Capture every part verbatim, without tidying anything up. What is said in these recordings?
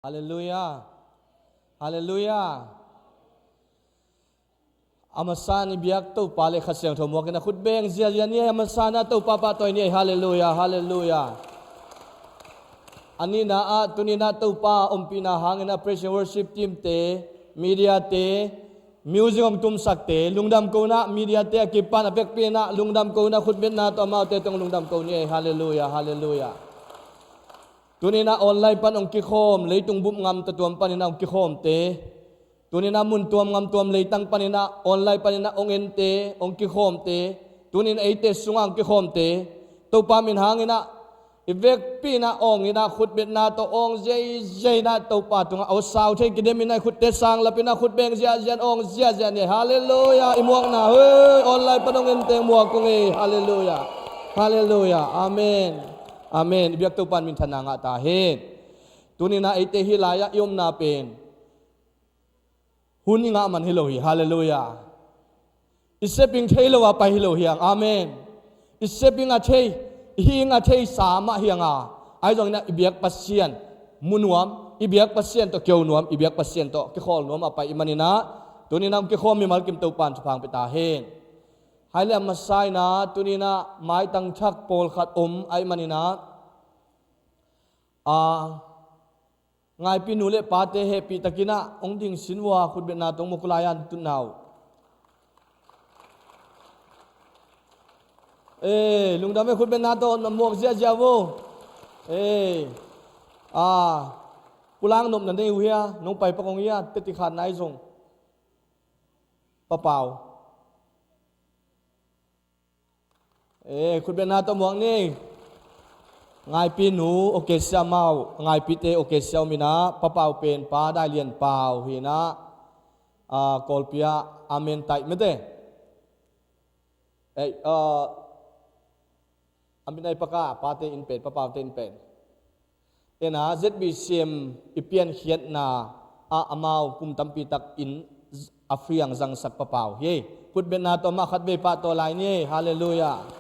Halleluiah. Halleluiah. A masa in i biak Topa le Kha Siangtho muak in a khut beng ziazia ni ei. A masa in a Topa pahtawi ni ei. Halleluiah, halleluiah. A nihna ah tuni in a Topa ompihna hangin a praise and worship team te, media te, music hong tumsak te lungdam ko in a, media te a kipan a vekpi in a lungdam ko in a, khutbetna tawh amaute tawh lungdam ko ni ei. Halleluiah, halleluiah. Tuni in a online pan hong kikhawm, leitung bup ngam tatuam pan in a hong kikhawm te, tuni in a mun tuam ngam tuam leitang pan in a online pan in a hong en te, hong kikhawm te, tuni in a eite sungah hong kikhawm te, Topa min hangin a i vekpi in a awng in a, khutbetna tawh awng ziazia in a Topa tungah a sau thei kidem in a, i khutte sang lap in a khut beng ziazia in awng ziazia ni ei. Halleluiah. I muakna hei online pan hong en teng muak kong ei. Halleluiah. Halleluiah. Amen. Amen. I biak Topa in minthanna ngah ta hen. Tuni in a eite hih lai-ah i omna pen hun i ngah man hi lo hi. Halleluiah. I seping thei lo a pai hi lo hi hang. Amen. I seping a thei, i hing a thei sa mah hi hang a, ahi zongin a i biak Pasian mu nuam, i biak Pasian tawh keu nuam, i biak Pasian tawh kikhawl nuam a pai i hih manin a, tuni in a hong kikhawm mimal kim Topa in thupha hong pia ta hen. Hih lai-ah a masa in a tuni in a maitang thak pawlkhat om ahih manin a, a ngaipi nu le pate hehpih takin a hong ding sin vua, khutbetna tawh muak uh lai-in tutna uh. Ei, lungdam ei, khutbetna tawh na muak ziazia vo. Ei, a, pulang nopna nei uh hia, nong pai pak hong hia, teti khat nai zong. Pa Pau. Ee, khutbetna tawh muak ni. Ngaipi nu, okay sia mau, ngaipite okay sia om in a, Pa Pau pen Pa Dai Lian Pau hi in a, a, Kawlpi ah amen taih mete. Ei, a, a min ai paka, pate in pen, Pa Paute in pen. Ena, Z B C M i piankhiatna ah amau kum tampi tak in a fiang zangsak Pa Pau hi. Khutbetna tawh mah khatvei pahtawi lai ni. Halleluiah.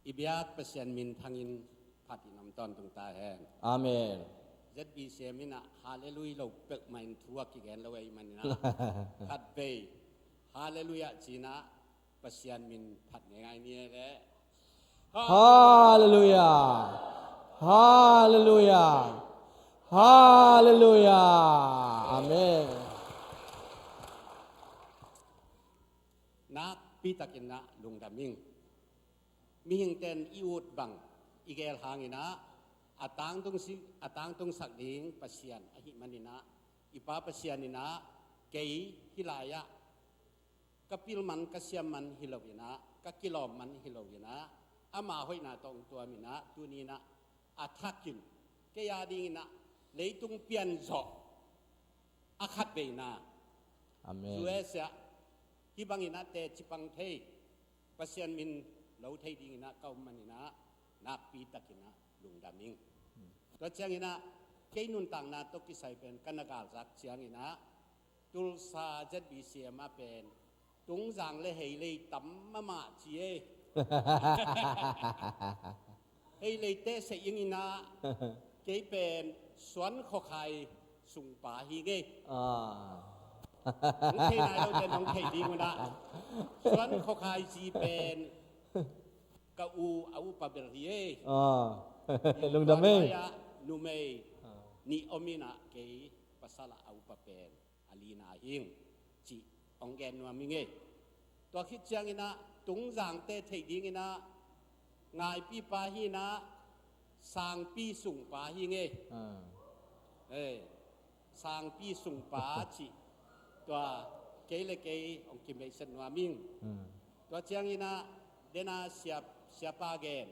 I biak Pasian minthangin phat in om tawntung ta hen. Amen. Z B C M in a halleluiah lo peuhmah in thu a kigen lo ahih manin a, khatvei halleluiah ci in a Pasian min phat ngeingai ni leh. Halleluiah. Halleluiah. Halleluiah. Amen. Nakpi takin a lungdam ing. Mihingte in i ut bang i geel hangin a, a tangtung si, a tangtungsak ding Pasian ahih manin a, i Pa Pasian in a, kei hih lai-ah ka pil man, ka siam man hi lo in a, ka kilawm man hi lo in a, ama hoihna tawh hong tuam in a, tuni in a, a thakin kei a dingin a leitung pian zawh a khatveina. Amen. U S A hih bangin a teci pang thei, Pasian min lo thei dingin a ka om manin a, nakpi takin a lungdam ing. Tua ciangin a, kei nuntakna tawh kisai pen ka na galzak ciangin a, Tulsa Z B C M ah pen Tungzang le Heilei tam mahmah ci ei. Heileite seh ing in a, kei pen Suan Khuakhai sungpa hi ngei. Ah. Hong thei nai lote in hong thei ding un a, Suan Khuakhai zi pen ka u, a upa bel hi ei. Ah. Lungdam ei. Tua lai-ah numei nih om in a, kei pasal a upa pen a lina hi ing, cih hong gen nuam ing ei. Tua khit ciangin a, Tungzangte theih dingin a, ngaipipa hi in a, sangpi sungpa hi ing ei. Ah. Ei, sangpi sungpa cih tua kei le kei hong kimeihset nuam ing. Hmm. Tua ciangin a, den a siap, siapa gen,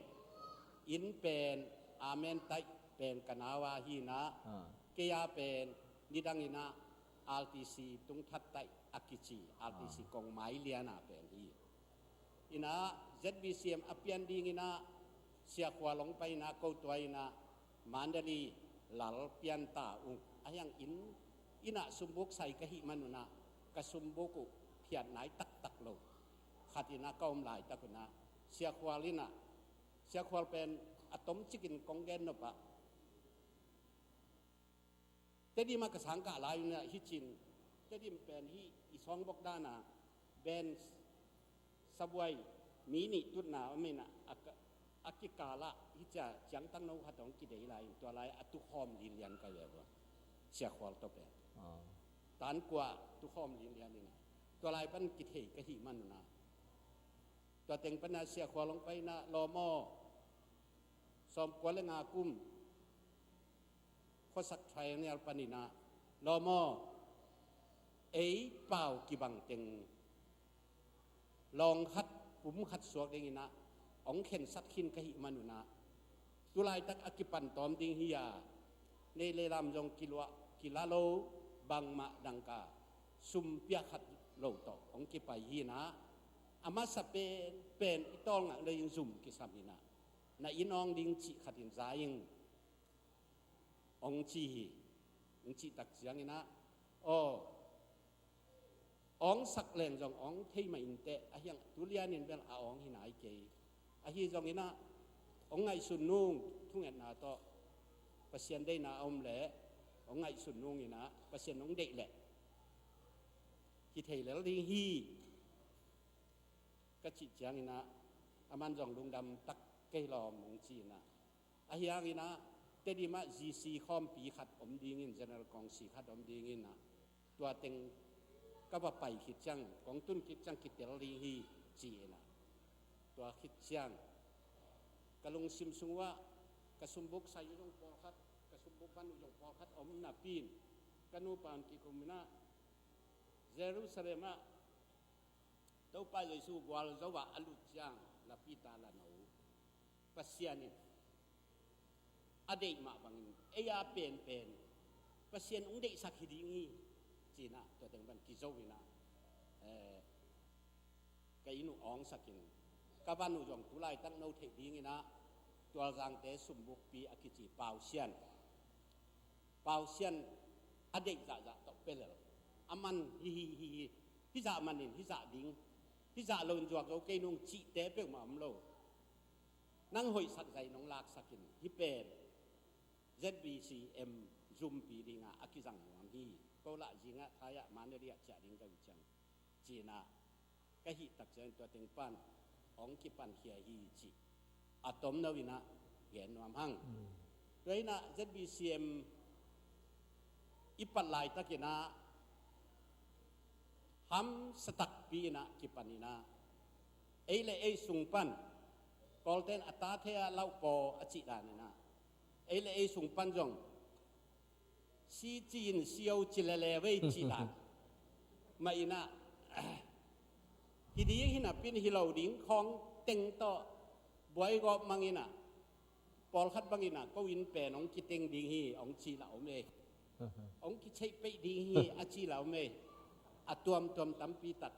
inn pen amen taih pen ka nau a hi in a, ah, kei a pen nidangin a R T C Tungthat Taih a kici, R T C, ah, kong mai lian a pen hi. In a, Z B C M a pian dingin a, Sia Khual hong pai in a, ko tua in a, Mandalay lal pian ta ung. A hiang inn, inn ah sumbuk sai ka hih man un a, ka sumbuk uh phiat nai taktak lo. Khat in a ka om laitak un a, Sia Khual in a, Sia Khual pen a tomcikin kong gen nop ah, Tedim ah ka sangkah lai-in ah hih cin, Tedim pen hih i sawngbok dan a band sabuai mi nih tutna om in ah, a ka, a kikal ah hih cia ciangtang no khat hong kidei lai-in, tua lai a tukhawm linlian ka hi ve ua. Sia Khual tawh pen. Ah. Tan kua tukhawm linlian in ah. Tua lai pan kithei ka hih man un ah, tua teng pan ah Sia Khual hong pai in ah, lawm aw, sawmkua le nga kum, khuasak triennial pan in ah, lawm aw, ei pau kibang teng lawng khat, pum khat suak ding in ah hong khensat khin ka hih man un ah, tu laitak a kipan tawm ding hi a, nei le lam zong kiluah kila lo, bangmah dangka sum piak khat lo tawh hong kipai hi in ah, a masa pen, pen i tawlngak ding zum kisam in ah, na inn awng ding cih khat in za ing, hong ci hi. Hong cih tak ciangin ah, aw, awngsak leng zong awng thei mah inteh, a hiang tu lianin bel a awng hi nai kei. Ahi zongin ah, hong ngaihsun nung, thungetna tawh Pasian deihna a om leh hong ngaihsun nung in ah, Pasian hong deih leh kithei lel ding hi, ka cih ciangin ah, aman zong lungdam tak kei lawm, hong ci in ah. Ahi hangin ah, Tedim ah G C khawmpi khat om dingin, General Kawngsi khat om dingin ah, tua teng ka va pai khit ciang, kong tun khit ciang kitel ding hi, ci in ah. Tua khit ciang ka lungsim sung uah ka sumbuk sai uh zong pawlkhat, ka sumbuk van uh zong pawlkhat om napi in, ka nupa in kikum in ah, Jerusalem ah Topa Jesu gualzo ah a lut ciang, Lapita Lano, Pasian in a deih mah bangin, ei a penpen Pasian hong deihsak hi ding hi, ci in ah, tua teng pan kizo in ah, eh, ka inn uh awngsak in, ka van uh zong tu laitak no theih dingin ah, Tualzangte sumbukpi a kici Pausian, Pausian a deih zahzah tawh pia lel. Aman hi, hi, hi, hi, hih zah manin, hih zah ding, hih zah loin zuak zo kei nung cihte peuhmah om lo. Nang hoihsak zai nong laksak in, hih pen Z B C M zumpi ding ah a kizang nuam hi. Ko lah zing ah thai ah Mandalay ah ciah ding ka hi ciang, ci in ah, ka hih tak ciangin tua teng pan hong kipankhia hi, cih a tomno in ah gen nuam hang. Mm. Tua in ah Z B C M i pat laitakin ah hamsa takpi in ah kipan in ah, ei le ei sung pan, Kawlte'n a ta thei ah lauhpaw a cih dan in ah, ei le ei sung pan zong si ci-in sio ci lele vei cih dan mah in ah, hi ding hi napi in hi lo ding khawng teng tawh buai gawp mang in ah, pawlkhat bang in ah, ko inn pen hong kiteng ding hi, hong cih lah om ei. Hong kitheih peih ding hi, a cih lah om ei. A tuamtuam tampi tak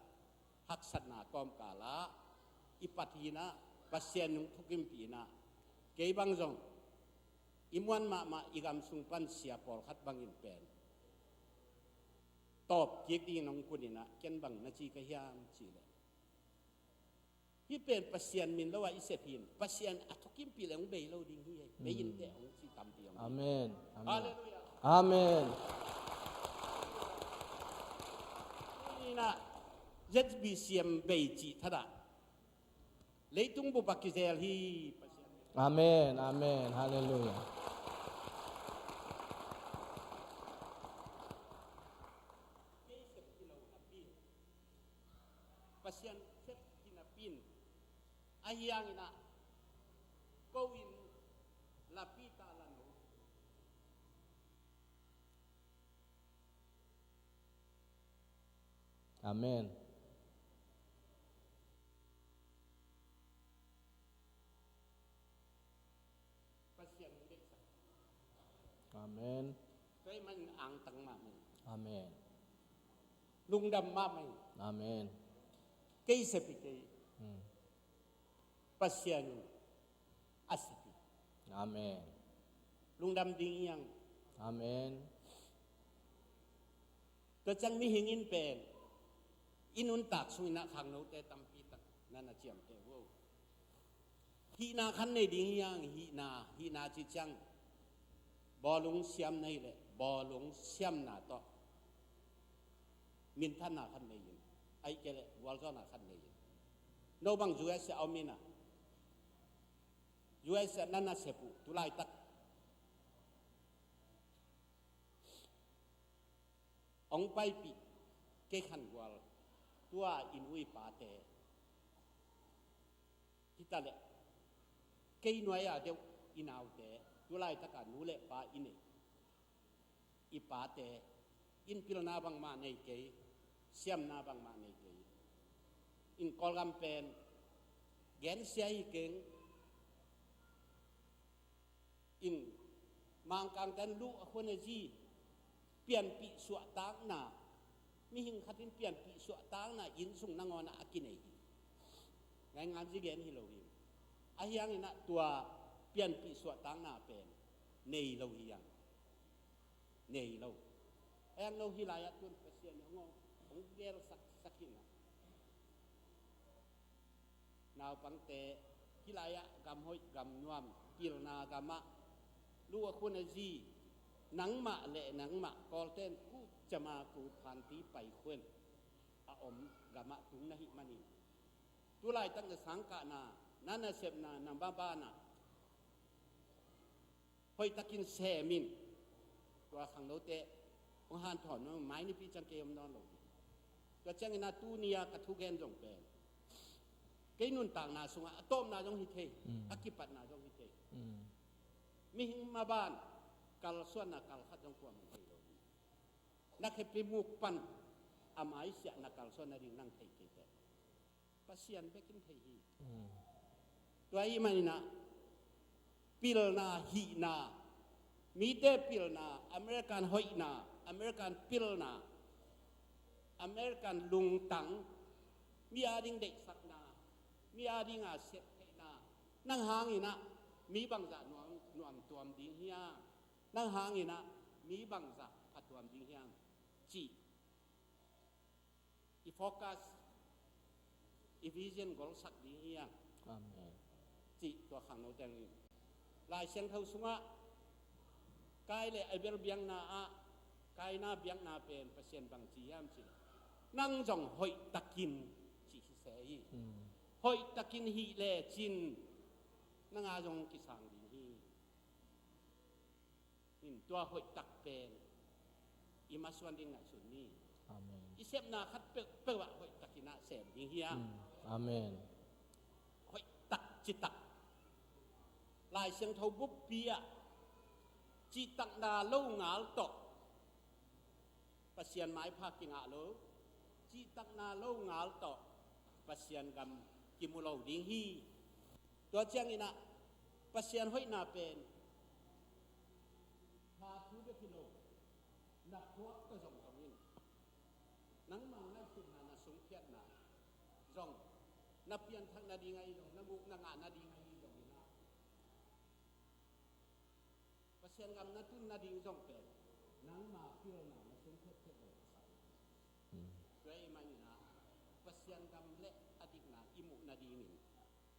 haksatna kawmkal ah i pat hi in ah, Pasian in hong thukimpih in ah, kei bang zong i muan mahmah i gam sung pan sia pawlkhat bangin pen tawp kik dingin hong kun in ah, ken bang na ci ka hiam cih leh, hih pen Pasian min lo ah i sep hi in, Pasian a thukimpih leh hong bei lo ding hi ei. Bei in teh, hong ci tampi hong hi. Amen. Amen. Halleluiah. Amen. Tuni in ah Z B C M bei cih thadah leitung bup ah kizel hi. Pasian min. Amen. Amen. Halleluiah. Kei sep hi lo napi in, Pasian sep hi napi in, ahi hangin ah ko inn Lapita Lano. Amen. Pasian hong deihsak. Amen. Tua ahih manin angtang mahmah in. Amen. Lungdam mahmah in. Amen. Kei sep hi kei. Hmm. Pasian in a sep hi. Amen. Lungdam ding hi hang. Amen. Tua ciang mihing in pen i nuntak sung in ah khangnote tampi tak na na ciamteh uh. Hihna khat nei ding hi hang. Hihna, hihna cih ciang bawlung siam na hih leh bawlung siamna tawh minthanna khat nei in, ahih kei leh gualzawhna khat nei in. No bang U S A om in ah, U S A na nasep uh tu laitak hong paipih kei khangual, tua i nu i pate hi ta leh, kei nuai-a deuh i naute, tu laitaka nu le pa i neih i pate in pilna bangmah nei kei, siamna bangmah nei kei. In Kawlgam pen gensia hi keng. In Mangkangte in luh a khun a zi pianpih suahtakna, mihing khat in pianpih suahtakna inn sung nangawn ah a kinei hi. Ngaingan zi gen hi lo hi. Ahi hangin ah tua pianpih suahtakna pen nei lo hi hang. Nei lo. Ahi hang no hih lai-ah tun Pasian in hong, hong gelsak sak in ah, naupangte, hih lai-ah gam hoih gam nuam, pilna gamah luh a khun a zi, nangmah le nangmah Kawlte in kucama ku phanti pai khun a om gamah tung na hih manin, tu laitak na sangkahna, na nasepna, na mabanna hoihtakin sem in. Tua khangnote hong hanthawn, mai nipi ciang kei om nawn lo hi. Tua ciangin ah tuni-a ka thugen zong pen, kei nuntakna sungah a tawpna zong hi thei, mm, a kipatna zong hi thei. Mm. Mihing maban kalsuanna kalkhat zong kuamah thei lo hi. Na khepi muk pan a maisiahna kalsuan nading nang thei kei teh. Pasian bek in thei hi. Mm. Tua ahih manin ah pilna, hihna, mite pilna, American hoihna, American pilna, American lungtang, mi ading deihsakna, mi adinga sep theihna, nang hangin ah mi bangzah nuam, nuam tuam ding hiam? Nang hangin ah mi bangzah pha tuam ding hiam? Cih i focus, i vision golsak ding hi hang. Amen. Cih tua khangnote in Lai Siangtho sungah Kain le Abel biakna ah, Kaina biakna pen Pasian bang ci hiam cih leh, nang zong hoihtakin ci hi se hi. Mm. Hoihtakin hih lecin nang a zong kisang ding hi. In tua hoihtak pen i masuan ding ngaihsun ni. Amen. I sepna khat peuhpeuh ah hoihtakin ah sem ding hi hang. Mm. Amen. Hoihtak citak. Lai Siangtho buppi ah cihtakna lo ngal tawh Pasian maipha kingah lo, cihtakna lo ngal tawh Pasian gam kimu lo ding hi. Tua ciangin ah Pasian hoihna pen tha thu bek hi lo, na thuak tawh zong zong in, nangmah ngaihsutna, na sungkhiatna zong, na pianthak nading ahi zong, na muh na ngah nading ahi zongin ah, Pasian gam na tun nading zong pen nangma pilna, na sungkhiat pen zong a sa. Hmm. Tua ahih manin ah Pasian gam le a dikna i muh nadingin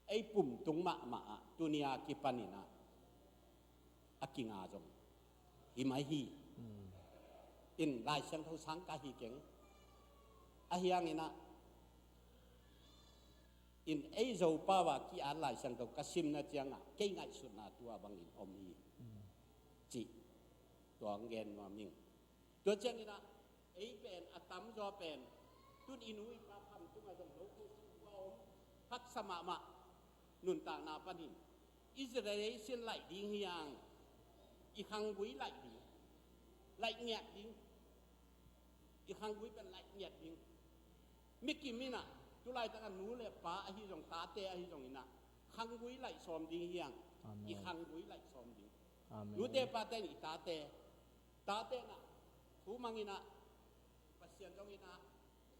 ei pum tung mahmah ah tuni a kipanin ah a kinga zong hi mai hi. Hmm. In Lai Siangtho sang ka hi keng. Ahi hangin ah in ei Zopau a ki-at Lai Siangtho ka simna ciangah kei ngaihsutna tua bangin om hi. Hmm. Cih tua hong gen nuam ing. Tua ciangin ah ei pen a tamzaw pen tun i nu i pa kham tungah zong lo kho sih uh a om. Haksa mahmah nuntakna panin i generation laih ding hi hang. I khanggui laih ding, laih ngiat ding. I khanggui pen laih ngiat ding. Mi kim in ah tu laitak a nu le pa ahi zong, tate ahi zongin ah khanggui laih sawm ding hi hang. Amen. I khanggui laih sawm ding. Amen. Nute pate in i tate, tate in ah thu mangin ah Pasian zongin ah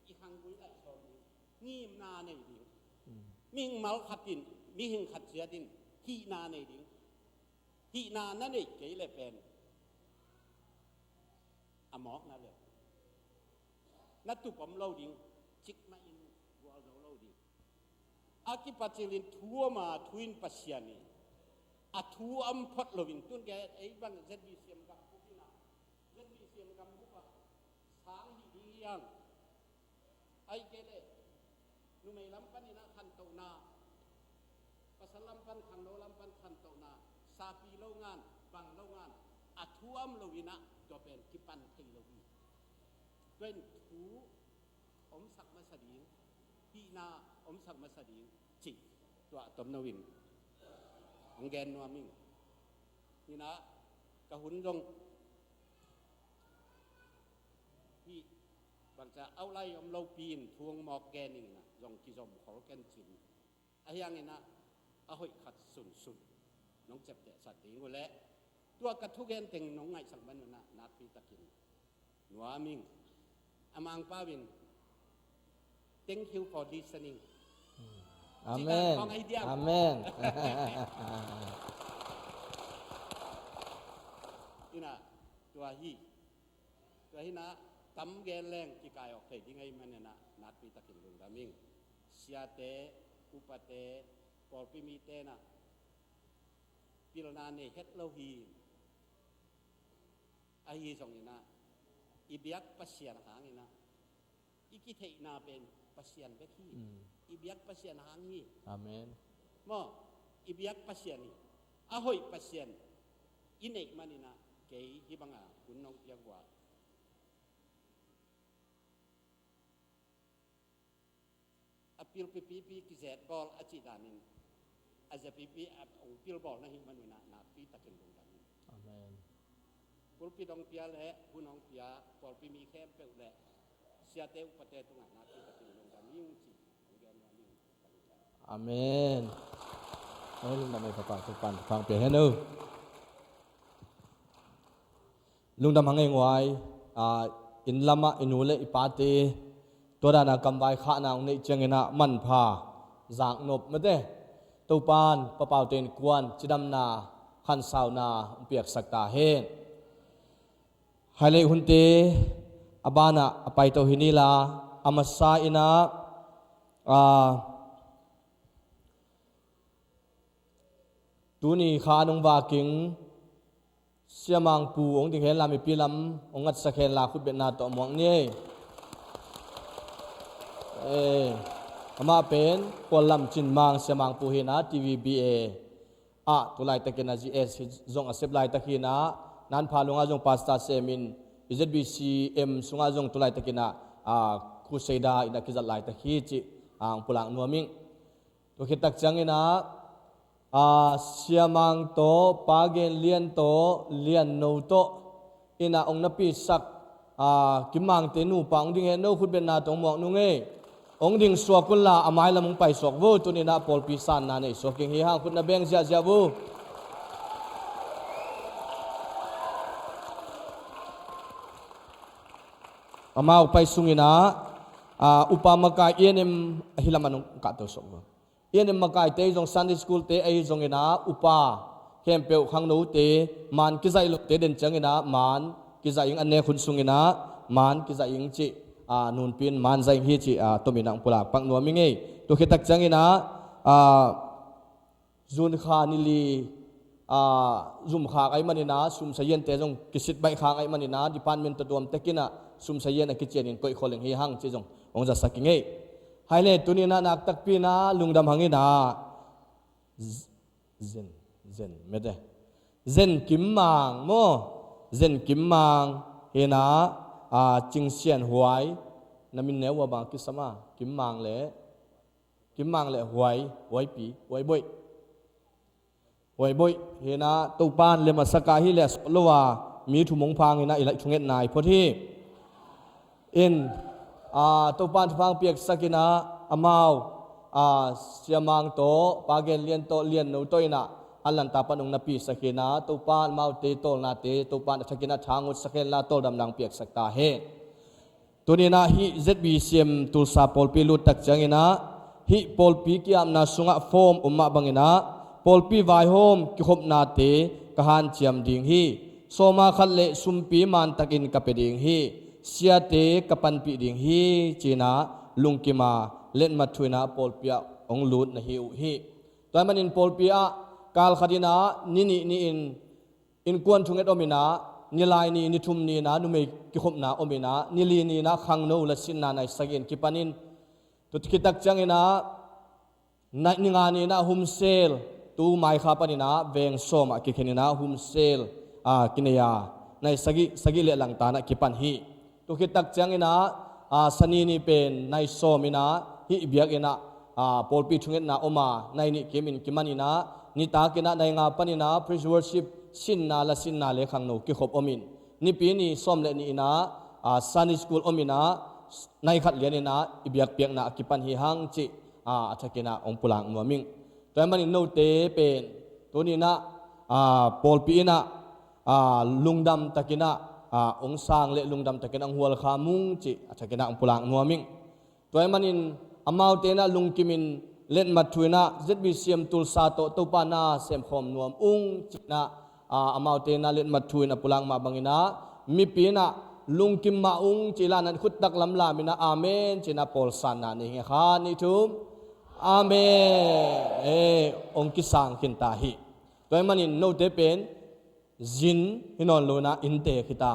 i khanggui laih sawm ding. Ngimna nei ding. Mm. Mihing mal khat in, mihing khat ciat in hihna nei ding. Hihna na neih kei leh pen a mawkna leh na tup om lo ding, cikmah in gualzo lo ding. A kipacilin thu om a, thu in Pasian hi. A thu om phot loin tun ke ei bang Z B C M gam bup in a, Z B C M gam bup a sang hi ding hi hang. Ai ke le numei lam panin a khantohna, pasal lam pan khangno lam pan khantohna, sapi lo ngan, bang lo ngan, a thu om loin a tua pen kipan thei lo hi. Tua in thu omsak masa ding, hihna omsak masa ding cih tua tomno in hong gen nuam ing. Hi na, ka hun zong hih bangca aulai om lopi in thu hong mawk gen ing na, zong kizom khol ken cin. A hiangin a, a hoih khat sunsun nong ciaptehsak ding uh leh tua ka thugen teng nong ngaihsak man uh na, nakpi takin nuam ing. A Mangpau in, "Thank you for listening." Amen. Amen. Ina, tua hi. Tua hi na, tam gen leng kikai awk thei ding ahih manin a, nakpi takin lungdam ing. Siate, upate, pawlpi mite na pilna nei het lo hi. Ahi zongin a, i biak Pasian hangin a, i kitheihna pen Pasian bek hi. Mm. I biak Pasian hang hi. Amen. Maw, i biak Pasian hi. A hoih Pasian i neih manin a, kei hih banga hun nong piak uh a, a pilpipipi kizet bawl a cih danin a zapipi a hong pilbawl na hih manun a, nakpi takin lungdam ing. Amen. Pulpit hong pia le hun hong pia pawlpi mi khempeuh le siate upate tungah nakpi takin lungdam ing ci hong gen nuam ing. Amen. Amen. Lungdam ei papa, Topa'n thupha pia hen o. Lungdam hang ei nguai, a, inn lamah i nu le i pate tua dana kamvai khahna hong neih ciangin a manpha zaknop mate, Topa'n papaute innkuan cidamna khansauna hong piaksak ta hen. Hailei hunte a banah a paito hi nila, a masa in a, a, tuni kha nong vaking, Sia Mangpu hong ding hen la, mipi lam hong ngatsak hen la, khutbetna tawh muak ni ei. Eh, amah pen Kual Lam Cin Mang Sia Mangpu hi na, T V B A ah tulaitakin a G S hi zong a sep laitak hi na, Nanpha Lungah zong pastor sem in, Z B C M sungah zong tulaitakin a, a, crusader in a kizat laitak hi cih, a, hong pulak nuam ing. Tua khit tak ciangin a, a, Sia Mang tawh, Pa Gen Lian tawh, Lian No tawh in a hong napisak, a, Kim Mangte nupa hong ding hen, no khutbetna tawh hong muak nung ei. Hong ding suak un la, a mailam hong pai suak vo, tuni in a pawlpi sanna nei suak ing hi hang, khut na beng ziahziah vo. Amau pai sungin a, a, upa makai I N M ahi lam a nong kahto suak vo. I N M makaite ahi zong, Sunday school te ahi zongin a, upa khempeuh khangnote, man kizaih lote den ciangin a, man kizaih ing, an nek hun sungin a, man kizaih ing cih, a, nunpi in man zaih ing hi cih, a, tomin a hong pulak pak nuam ing ei. Tua khit tak ciangin a, a, zun kha ni li, a, zum khak ahih manin a, sumsa yente zong kisit baih khak ahih manin a, department tawh tuam tekin a, sumsa yen a kicianin koih khol ing hi hang cih zong hong zasak ing ei. Haile, tuni in a nak takpi in a lungdam hang in a, Z-, Zen, Zen, mete. Zen Kim Mang maw, Zen Kim Mang hi na, a, Cing Sian Huai, na min neu ua bang kisam a, Kim Mang le, Kim Mang le Huai, Huaipi, Huai Boih. Huai Boih hi na, Topa'n lem a sak a hi le a sawt lo a, mi thum hong phang in a, i laih thunget nai phot hi. In, a, Topa'n thupha hong piaksak in a, amau, a, Sia Mang tawh, Pa Gen Lian tawh, Lian No tawh in a, a lanta pan hong napisak in a, Topa'n amaute tawlnate, Topa'n a thakin a tha hong utsak hen la, tawldamna hong piaksak ta hen. Tuni in a hih Z B C M Tulsa pawlpi lut tak ciangin a, hih pawlpi ki-apna sungah form om mah bangin a, pawlpi vaihawm kikhopnate ka hanciam ding hi. Sawma khat le sumpi mantakin ka pia ding hi. Siate ka panpih ding hi, ci-in a lungkim a letmat thu in a pawlpi ah hong lut na hi uh hi. Tua ahih manin pawlpi ah kal khat in ah ni nih ni-in innkuan thunget om in ah, ni lai ni, ni thum ni in ah numei kikhopna om in ah, ni li ni in ah khangno la sinna nai sagih in kipan in, tu khit tak ciangin ah, ni nga ni in ah hum sel, tu Mai Kha panin ah veng sawm ah kikhen in ah hum sel, aa, kinei a, nai sagih, sagih le langtan ah kipan hi. Tu khit tak ciangin ah, aa, Sani ni pen nai sawm in ah hih biakinn ah, aa, pawlpi thungetna om a, nai nih kim in kiman in ah, nitak in ah nai nga panin ah praise worship sinna la sinna le khangno kikhop om in, Nipi ni sawm le nih in ah, aa, Sunday school om in ah, nai khat lian in ah i biakpiakna a kipan hi hang cih, aa, a thakin ah hong pulak nuam ing. Tua ahih manin note pen tuni in ah, aa, pawlpi in ah, aa, lungdam takin ah, aa, hong sang le lungdam takin ah hong hual kha mung cih a thakin ah hong pulak nuam ing. Tua ahih manin amaute in ah lungkim in letmat thu in ah Z B C M Tulsa tawh Topa na semkhawm nuam ung ci in ah, aa, amaute in ah letmat thu in a pulak mah bangin ah mipi in ah lungkim mah ung ci in ah khut tak lamlam in ah amen ci in ah pawlsanna nei hi. Khat, nih, thum. Amen. Eh, hong kisang khin ta hi. Tua ahih manin note pen zin hi nawn lo in ah inntek hi ta.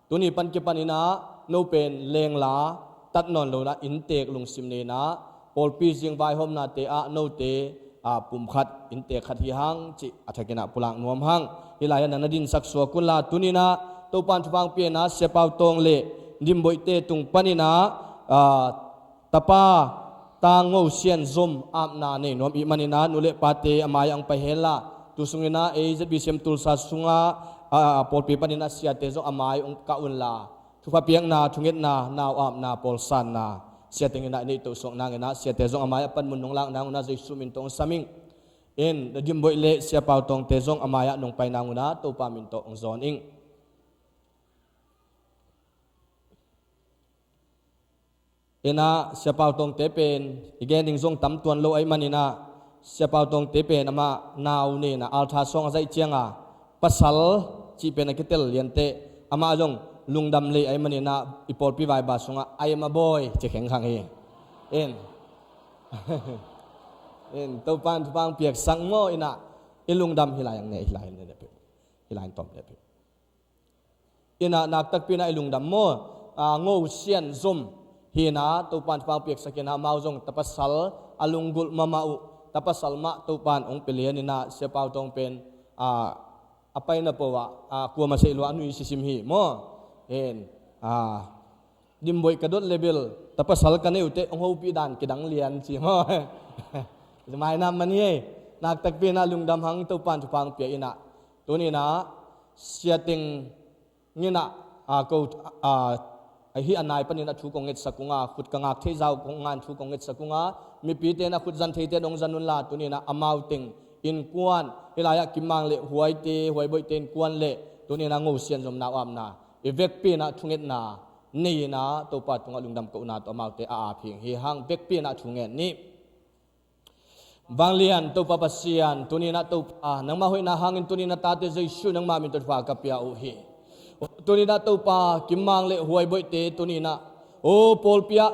Tuni pan kipan in ah no pen lengla tat nawn lo in ah inntek lungsim nei in ah pawlpi zing vaihawmnate ah note, aa, pum khat, inntek khat hi hang cih a thakin ah pulak nuam hang. Hih lai-ah na na dinsak suak un la, tuni in ah Topa in thupha hong pia in ah Sia Pau Tawng le Dim Boih te tung panin ah, aa, tapa Tang Ngo Sian Zom apna nei nuam i hih manin ah nu le pate a mai-ah hong pai hen la, tu sungin ah ei Z B C M Tulsa sungah, aa, pawlpi panin ah siate zong a mai hong kah un la, thupha piakna, thungetna, nau apna, pawlsanna sia teng in ah i neih toh suak nangin ah siate zong a mai-ah panmun nong lak nangun ah Jesu min tawh hong sam ing. In, Dim Boih le Sia Pau Tawngte zong a mai-ah nong pai nangun ah Topa min tawh hong zawn ing. In ah Sia Pau Tawngte pen i gen ding zong tam tuan lo ahih manin ah Sia Pau Tawngte pen amah nau nei in ah altar sawng a zaih ciang a pasal cih pen a kitel lianteh amah zong lungdam lei ahih manin ah i pawlpi vaiba sungah "I am a boy" ci khengkhang hi. In, in, Topa in thupha hong piaksak maw, in ah i lungdam hi lai ang ne, hi lai ne, hi lai tawm ne. In ah nak takpi in ah i lungdam maw, aa, Ngo Sian Zom hi in ah Topa in thupha hong piaksak in ah amau zong tapasal a lunggulh mahmah uh, tapasal mah Topa in hong pia lian in ah Sia Pau Tawng pen, aa, a paina po ah, aa, kuamah seih lua a nui sisim hi maw. In, aa, Dim Boih ka dot le bel tapasal ka neih uh teh hong hopih dan kidang lian ci maw. Mainam man hi ei. Nak takpi in ah lungdam hang, Topa in thupha hong pia in ah. Tuni in ah sia teng in ah, aa, ko, aa, hih a nai panin ah thu kong ngetsak ung a, khut ka ngak theih zah uh kong ngan thu kong ngetsak ung a, mipite in ah khut zan theite in hong zan un la, tuni in ah amau teng innkuan, hih lai-ah Kim Mang le Huaite, Huai Boihte innkuan le tuni in ah Ngo Sian Zom nau apna, i vekpi in ah thungetna nei in ah Topa tungah lungdam kohna tawh amaute a ap hi hang, vekpi in ah thu ngen ni. Vanglian Topa Pasian, tuni in ah Topa, nangmah hoihna hangin tuni in ah tate Jesu nangmah min tawh thupha ka pia uh hi. Tuni in ah Topa, Kim Mang le Huai Boihte tuni in ah, aw pawlpi ah,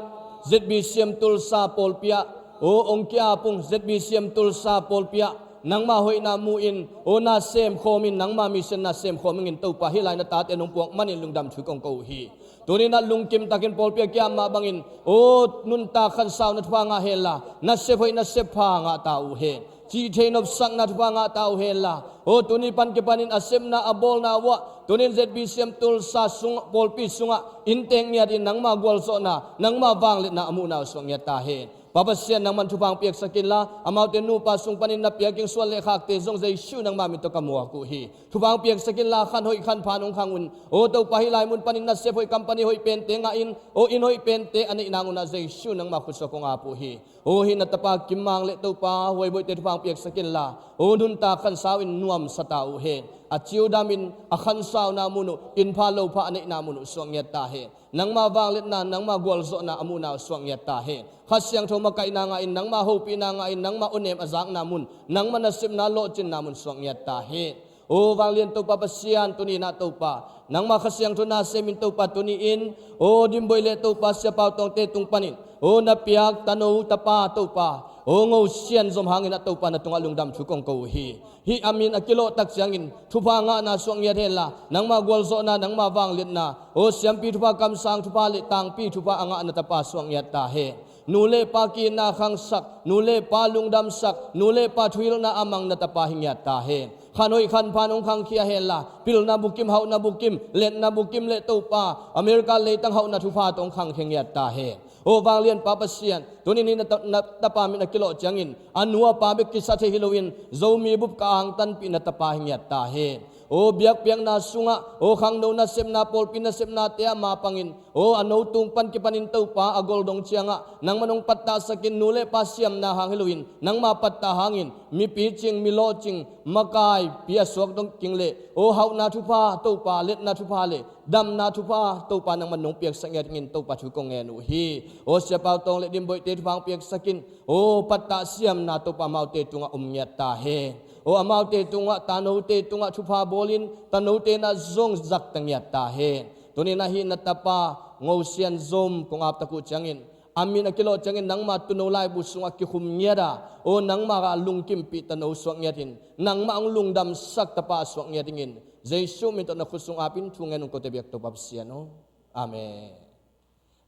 Z B C M Tulsa pawlpi ah, aw hong ki-ap ung Z B C M Tulsa pawlpi ah, nangmah hoihna mu in, aw na semkhawm in, nangmah mission na semkhawm in, Topa hih lai na tate nong puak manin lungdam thu kong ko uh hi. Tuni in ah lungkim takin pawlpi a ki-ap mah bangin, aw nuntak khansa uh na thupha ngah hen la, nasep hoih nasep pha ngah ta uh hen. Cih thei nopsakna thupha ngah ta uh hen la, aw tuni pan kipanin a sepna a bawlna uh ah, tuni in Z B C M Tulsa sung, pawlpi sungah inntek ngiat in nangmah gualzawhna, nangmah vangliatna a muhna uh suak ngiat ta hen. Pa Pasian, nangman thupha hong piaksak in la, amaute nupa sung panin na pia kingsuan le khakte zong Jesu nangmah min tawh ka muak uh hi. Thupha hong piaksak in la, khan hoih khan pha nong khang un. Aw Topa, hih lai mun panin nasep hoih, company hoih pente ngah in, aw inn hoih pente a neih nangun ah Jesu nangmah khutsuak kong ap uh hi. Aw hih na tapa Kim Mang le Topa Huai Boihte thupha hong piaksak in la, aw nuntak khansa uh in nuamsa ta uh hen. A ci uh dam in a khansa uh na mun uh, inn pha lo pha a neihna mun uh suak ngiat ta hen. Nangmah vangliatna, nangmah gualzawhna a muhna uh suak ngiat ta hen. Kha Siangtho makaihna ngah in, nangmah hopihna ngah in, nangmah awnem a zakna mun, nangmah nasepna lawhcinna mun suak ngiat ta hen. Aw vanglian Topa Pasian, tuni in ah Topa, nangmah Kha Siangtho na sem in Topa, tuni in, aw Dim Boih le Topa Sia Pau Tawngte tung panin, aw na piak tano tapa Topa, O Ngo Sian Zom hangin a Topa na tungah lungdam thu kong ko uh hi. Hih a min a kilawh tak ciangin thupha ngahna suak ngiat henla, nangma gualzawhna, nangma vangliatna, o siampi thupha kamsang thupha le tangpi thupha a ngah na tapa suak ngiat ta hen. Nu le pa kiitna khangsak, nu le pa lungdamsak, nu le pa thuhilhna a mang na tapa hi ngiat ta hen. Khan hoih khan phan hong khangkhia henla, pilna bukim, hauhna bukim, letna bukim le Topa America leitang hauhna thupha tawh hong khangkhia ngiat ta hen. O vanglianpa Pasian, tunin hih na ta-, na tapa min a kilawh ciangin a nu a pa bek kisa thei hi loin Zomi bup ka angtanpih na tapa hi ngiat ta hen. O biakpiakna sungah, o khangno nasepna, pawlpi nasepnate ah mapangin, o a no tung pan kipanin Topa a gol dong ciangah nangman hong pattahsakin, nu le pa siamna hang hi loin nangma pattah hangin mipi cing, milawh cing, makaipi a suak dong king le, o hauhna thupha Topa, letna thupha le damna thupha Topa nangman nong piaksak ngiat dingin Topa thu kong ngen uh hi. O Sia Pau Tawng le Dim Boihte thupha hong piaksakin, o pattah siamna Topa amaute tungah om ngiat ta hen. O amaute tungah, tanote tungah thupha bawlin tanote na zong zakta ngiat ta hen. Tunin ahi na tapa Ngo Sian Zom kong aptak uh ciangin, a min a kilawh ciangin nangma tuuno laibu sungah kikhum ngiat a, o nangma a lungkimpih tano suak ngiatin, nangma hong lungdamsak tapa suak ngiat dingin Jesu min tawh na khut sung apin thu ngen ung, kote biak Topa Pasian aw. Amen.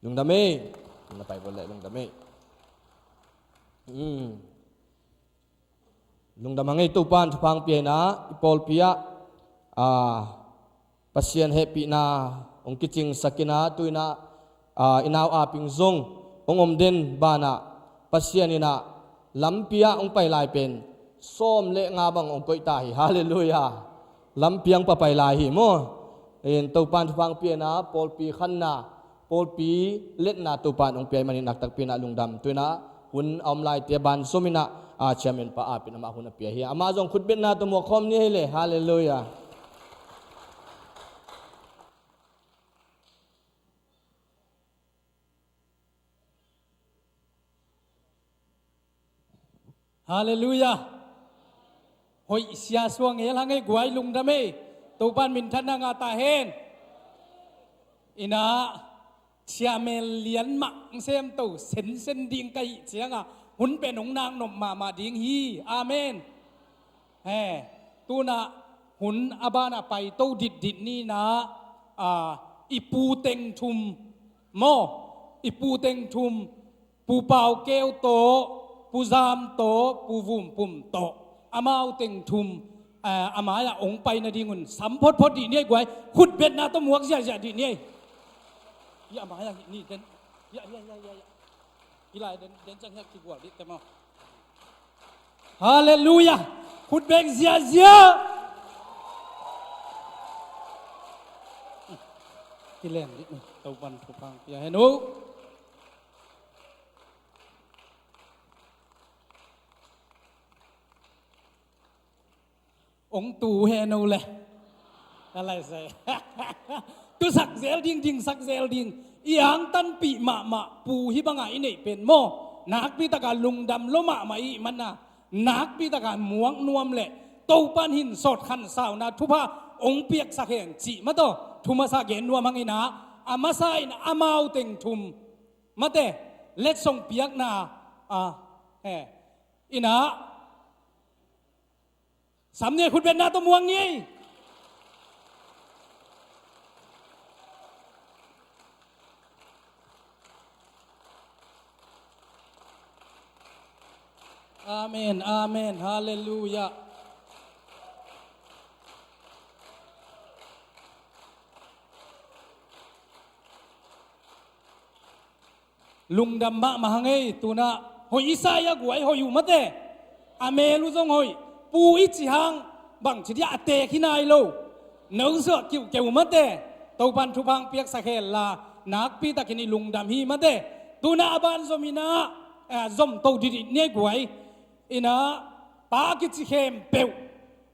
Lungdam ei. Na pai bawl leh lungdam ei. Hmm. Lungdam hang ei, Topan thupha hong pia in ah, i pawlpi ah, ah, Pasian hehpihna hong kicingsak in ah, tu in ah, ah, i nau Aping zong hong om den banah, Pasian in ah lampi ah hong pai lai pen sawm le nga bang hong koih ta hi. Halleluiah. Lampi ah hong pai pai lai hi maw. In Topan thupha hong pia in ah, pawlpi khanna, pawlpi letna Topan hong pia ahih manin nakpi takin ah lungdam. Tu in ah hun a om laite a ban zom in ah, a chairman pa Apin amah hun a pia hi. Amah zong khutbetna tawh muak khawm ni hei le. Halleluiah. Halleluiah. Hoih sia suang hel hang ei guai, lungdam ei. Topan minthanna ngah ta hen. In ah, chairman lian mah hong semto sensen ding ka hih ciangah hun pen hong nak nop mahmah ding hi. Amen. He, tu in ah hun a banah paito ditdit ni in ah, a, i Pu Teng Thum maw, i Pu Teng Thum, Pu Pau Keu tawh, Pu Zam tawh, Pu Vum Pum tawh, amau teng thum, a, a mai-ah hong pai nadingun sam photphot dih ni ei guai. Khutbetna tawh muak ziahziah dih ni ei. Hi a mai-ah hih ni den. Hi a, hi a, hi a, hi a, hi a. Hih lai den, den ciang hiah kigual dih te maw. Halleluiah. Khut beng ziahziah. Kilem dih ni. Topan thupha hong pia hen uh. Ong tu hen uh le. Ka lai se. Tusak zel ding, dingsak zel ding. I angtanpih mahmah pu hih bangah i neih pen maw, nakpi taka lungdam lua mahmah i hih manin ah, nakpi taka muak nuam le Topan hin sawt khansauna thupha ong piaksak hen cih mah tawh thu masa gen nuam hang in ah, a masa in amau teng thum mate letsong piakna, a, he, in ah, sam ni ei, khutbetna tawh muak ni ei. Amen, amen, halleluiah. Lungdam mahmah hang ei, tu in ah hoih i sa hi a guai, hoih uh mate. A mel uh zong hoih. Pu i cih hang bangci dia a teek hi nai lo. No suah kiuhkeuh uh mate. Topan thupha hong piaksak hen la, nakpi takin i lungdam hi mate. Tu in ah a ban zom in ah, eh, zom to didit ni ei guai. In ah, pa kici khempeuh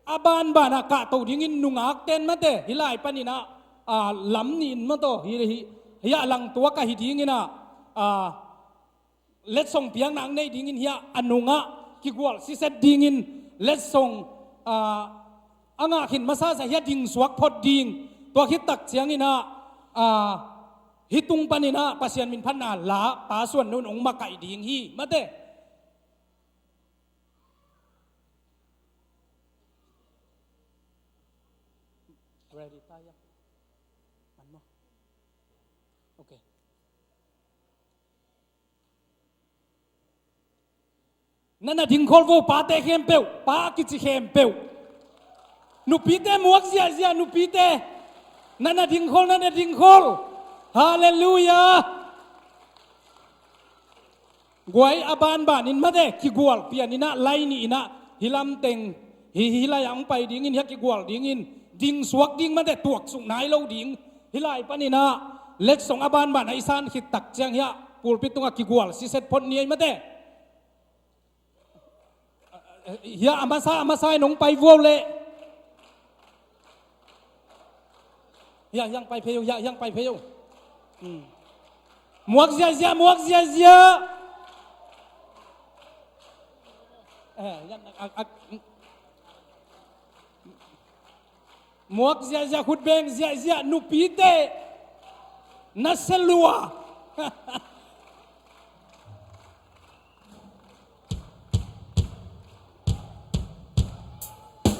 a banbanah kahto dingin nungak ten mate, hih lai panin ah, a, lam nih in mah tawh, hih, hih, hih a langtuak ahi dingin ah, a, letsong piakna hong nei dingin hih a nungah kigual siset dingin letsong, a, a ngah khin masa sa hih a dingsuak phot ding. Tua khit tak ciangin ah, a, hih tung panin ah Pasian minphatna la, Pa Suan No in hong makaih ding hi mate. Ready, ta ya. An mo. Okay. Na na ding khol vo, pate khempeuh, pa kici khempeuh. Nupite muak ziahziah, nupite. Na na ding khol, na na ding khol. Halleluiah. Guai, a banban in mate, kigual pian in ah, lai nih in ah, hih lamteng, hih, hih lai ah hong pai dingin, hih ah kigual dingin, ding suak ding mate, tuaksuk nai lo ding. Hih lai panin ah, letsong a banban ah i san khit tak ciang hih ah, pulpit tungah kigual siset phot ni ei mate. Hih ah, a masa, a masa in hong pai vuau leh. Hih ah, hih ah hong pai phei uh, hih ah, hih ah hong pai phei uh. Hmm. Muak ziahziah, muak ziahziah. Eh, hih ah, a, a, muak ziahziah, khut beng ziahziah, nupite. Na se lua.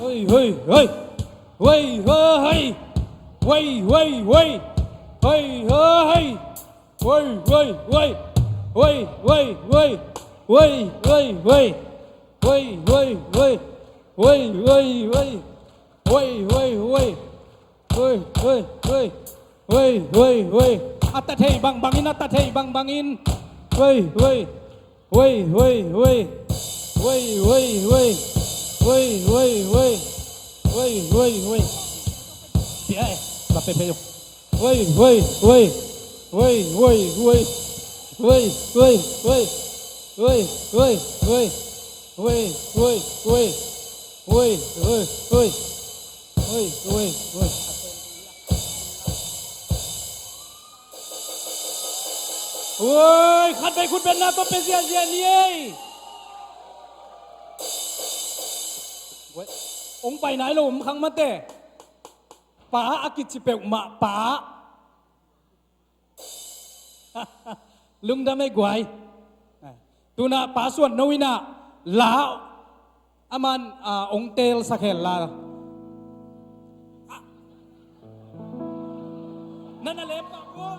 Hoi, hoi, hoi. Hoi, hoi, hoi. Hoi, hoi, hoi. Hoi, hoi, hoi. Hoi, hoi, hoi. Hoi, hoi, hoi. Hoi, hoi, hoi. Hoi, hoi, hoi. Hoi, hoi, hoi. Hoi, hoi, hoi. Hoi, hoi, hoi. Hoi, hoi, hoi. A ta thei bangbangin, a ta thei bangbangin. Hoi, hoi. Hoi, hoi, hoi. Hoi, hoi, hoi. Hoi, hoi, hoi. Hoi, hoi, hoi. Pia eh. Ba pe pe yo. Hoi, hoi, hoi. Hoi, hoi, hoi. Hoi, hoi, hoi. Hoi, hoi, hoi. Hoi, hoi, hoi. Hoi, hoi, hoi. Hoi, hoi, hoi. Hoi, khat vei khut beng na tawh pe ziahziah ni ei. Hong pai nai lo om khang mate. Pa a kici peuhmah pa. Lungdam ei guai. Tuna Pa Suan No in ah la a man, ah, ong teel sak hen la. Na na lem mah ua.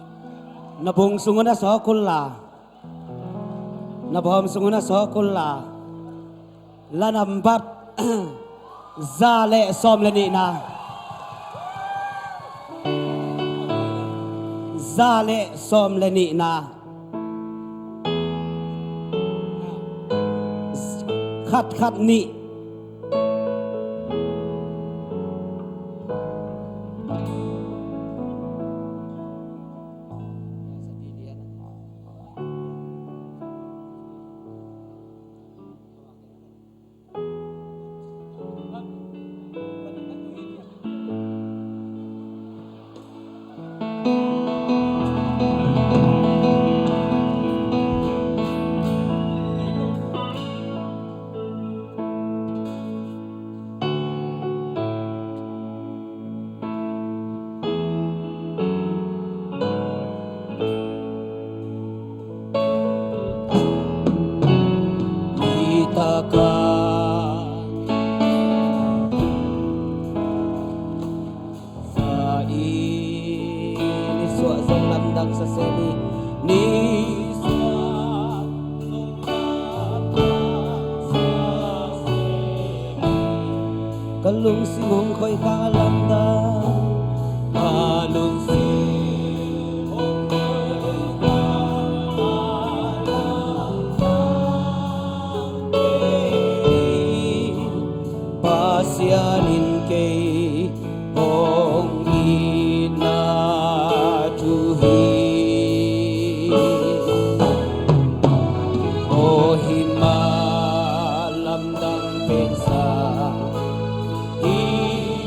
Na bung sung un a sawk un la. Na bawm sung un a sawk un la. La nambat za le sawm le nihna. Za le sawm le nihna. Khat khat nih. Nitaka za i nisuah zong lamdang sa se ni. Nisuah zong lamdang sa se ni. Ka lungsim hong khoih kha lamdang. Ka lungsim hong khoih kha lamdang. Pasian in kei hong itna thu hi. Aw hi mah lamdang pensa, hi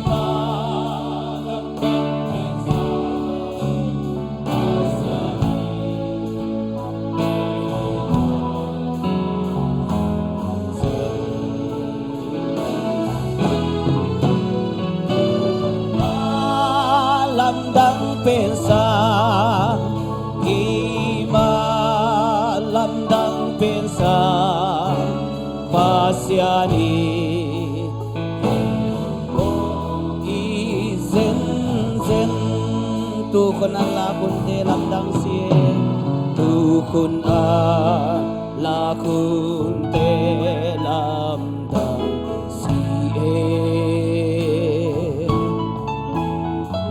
mah lamdang pensa. Lamdang pensa, i mah lamdang pensa, Pasian i hong i zen. Tu khun a lak hunte lamdang si e. Tu khun a lak hunte lamdang si e.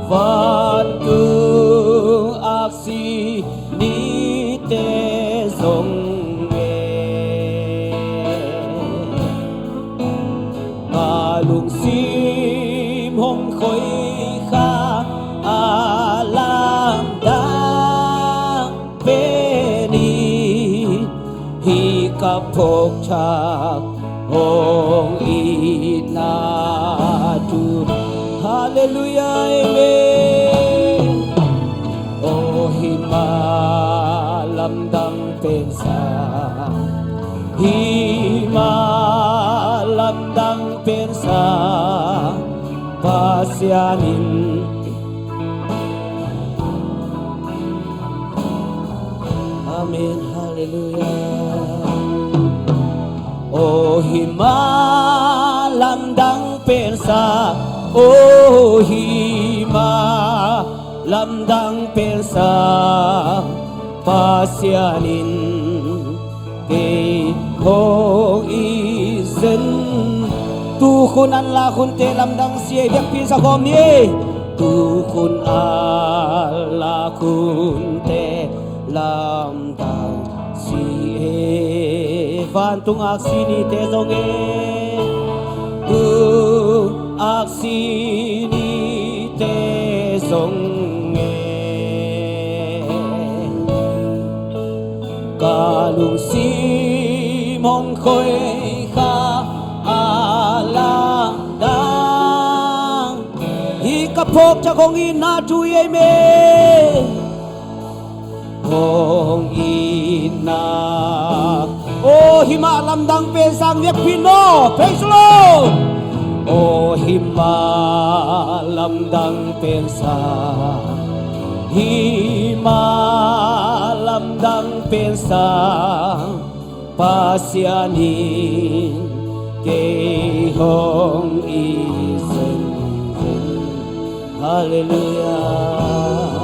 Vantung aksi nite zong e. Ka lungsim hong khoi kha a lamdang pen in, hih ka phawk thak hong itna thu. Halleluiah, amen. Aw hih mah lamdang pensa, hih mah lamdang pensa Pasian in. Amen, halleluiah. Aw hih mah lamdang pensa, aw hih mah lamdang pensa Pasian in kei hong it zen. Tu khun a lak hunte lamdang si e, biakpi sa khawm ni. Tu khun a lak hunte lamdang si e. Vantung aksi nite zong e. Tu aksi nite zong e. Ka lungsim hong khoi kha a lamdang, hih ka phawk thak hong itna thu hi, amen. Hong itna. Aw hih mah lamdang pensa, biakpi in maw. Praise the Lord. Aw hih mah lamdang pensa, hih mah lamdang pensa Pasian in kei hong it zenzen. Halleluiah.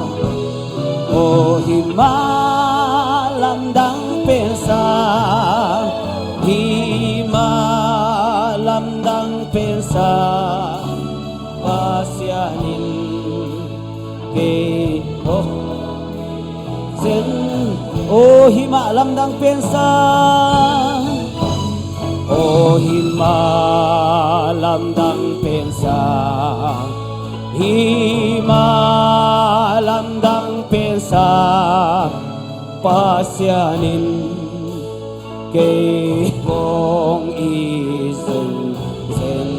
Aw hih mah lamdang pensa, hih mah lamdang pensa Pasian in kei hong zen. Aw hih mah lamdang pensa, aw hih mah lamdang pensa, hih mah lamdang pensa Pasian in kei hong it zenzen.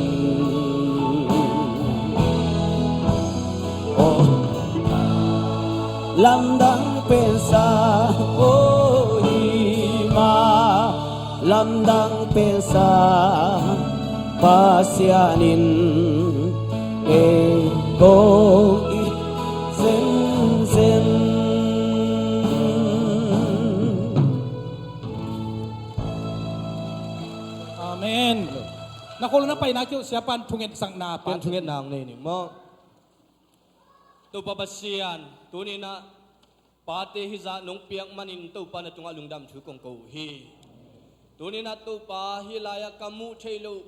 Aw lamdang pensa, aw hih mah lamdang pensa Pasian in kei hong it zenzen. Amen. Na kholo na paina kiu, siapan thungetsakna pen thungetna hong nei ni maw. Topa Pasian, tuni-in ah pate hizah nong piak manin Topa na tungah lungdam thu kong ko uh hi. Tuni-in ah Topa, hih lai-ah ka muh theih loh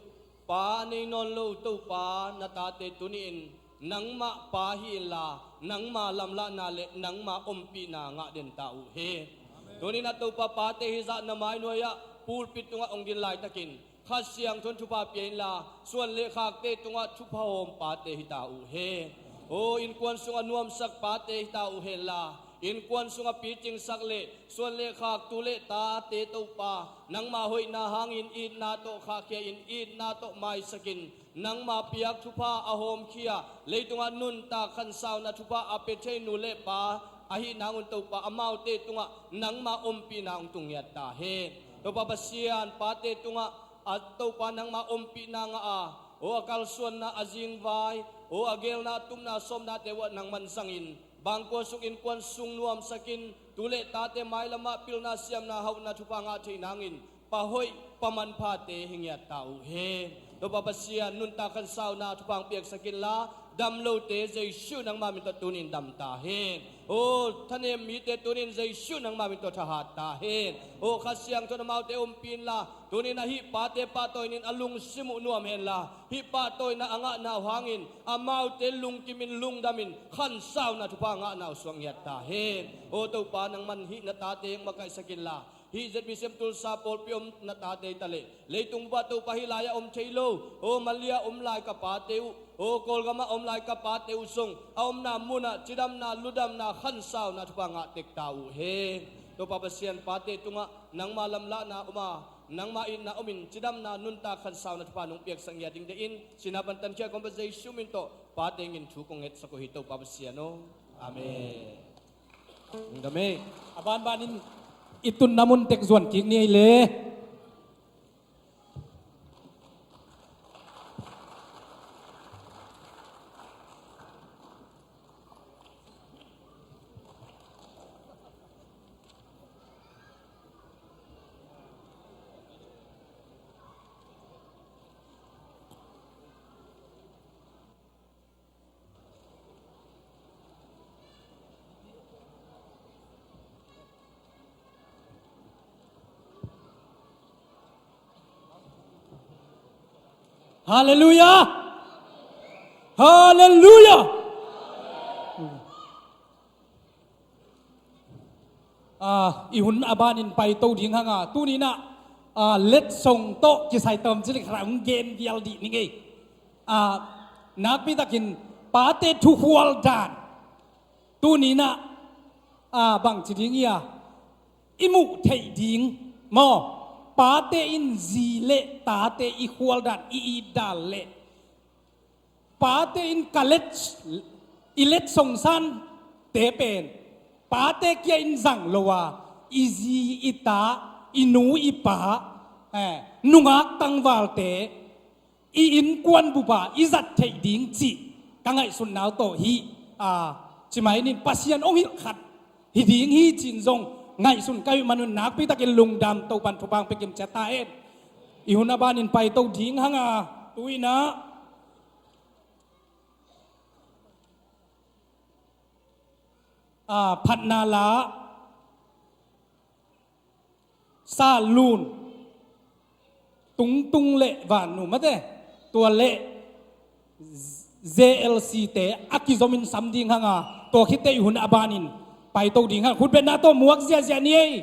pa nei nawn lo Topa na tate tuni-in nangmah pa hi inla, nangma lamlahna le nangma ompihna ngah den ta uh hi. Tuni-in ah Topa, pate hizah na mai nuai-ah pulpit tungah hong din laitakin Kha Siangtho in thupha pia inla, suan le khakte tungah thupha hawm pate hi ta uh hi. Aw innkuan sungah nuamsak pate hi ta uh henla, innkuan sungah picingsak le suan le khak tu le tate Topa, nangma hoihna hangin itna tawh khahkhia in, itna tawh maisakin, nangma piak thupha a hawmkhia, leitungah nuntak khansauna thupha a pia thei nu le pa ahih nangun Topa, amaute tungah nangma ompihna hong tung ngiat ta hen. Topa Pasian, pate tungah a Topa nangma ompihna ngah a, aw a kalsuanna, a zingvai, aw a geelna, a tupna, a sawmnate uh ah nangman zangin, bangkua sung innkuan sung nuamsakin, tu le tate mailamah pilna, siamna, hauhna thupha ngah theih nangin, pa hoih, pa manphate hi ngiat ta uh hen. Topa Pasian, nuntak khansauna thupha hong piaksak inla, Dam lote Jesu nangma min tawh tunin dam ta hen. Aw thanem mite tunin Jesu nangma min tawh thahat ta hen. Aw Kha Siangtho in amaute ompih inla, tunin ah hih pate pahtawiin a lungsim uh nuam henla, hih pahtawina a ngahna uh hangin amaute lungkimin lungdamin khansauna thupha ngahna uh suak ngiat ta hen. Aw Topa, nangman hih na tate makaihsak inla, hih Z B C M Tulsa pawlpi om na tate hi ta leh, leitung bup ah Topa hih lai-ah om thei lo, aw Malaysia om lai ka pate uh, aw Kawlgam ah om lai ka pate uh zong a omna munah cidamna, ludamna, khansauna thupha ngah tek ta uh hen. Topa Pasian, pate tungah nangma lamlahna om a, nangma itna omin cidamna, nuntak, khansauna thupha nong piaksak ngiat ding deih in, sihna pan tankhia kong Topa Jesu min tawh pate ngin thu kong ngetsak uh hi, Topa Pasian aw. Amen. Lungdam ei. A banbanin i tunna mun tek zuan kik ni ei le. Halleluiah. Halleluiah. Ah, i hun a banin paito ding hanga, tuninah, ah, letsong tawh kisai tawm cilik hra hong gen vial dih ning ei. Ah, nakpitakin pate thukhual dan tuninah, ah, bangci ding ia i muh theih ding maw? Pate in zi le tate i khual dan, i it dan le pate in ka let, i letsong sante pen pate kia in zang lo a, i zi i ta, i nu i pa, eh, nungak tangvalte i innkuan bupa i zat theih ding cih ka ngaihsutna uh tawh hi. A, ci mai nin Pasian hong hilh khat hi ding hi cin zong ngaihsun ka hih manun nakpitakin lungdam, Topan thupha hong pia kimciat ta hen. I hun a banin paito ding hanga, tuinah, a, phatna la Salun, Tungtung le Vannu mate, tua le J L C te a kizomin sam ding hanga, tua khit teh i hun a banin paito ding hanga, khutbetna tawh muak ziahziah ni ei.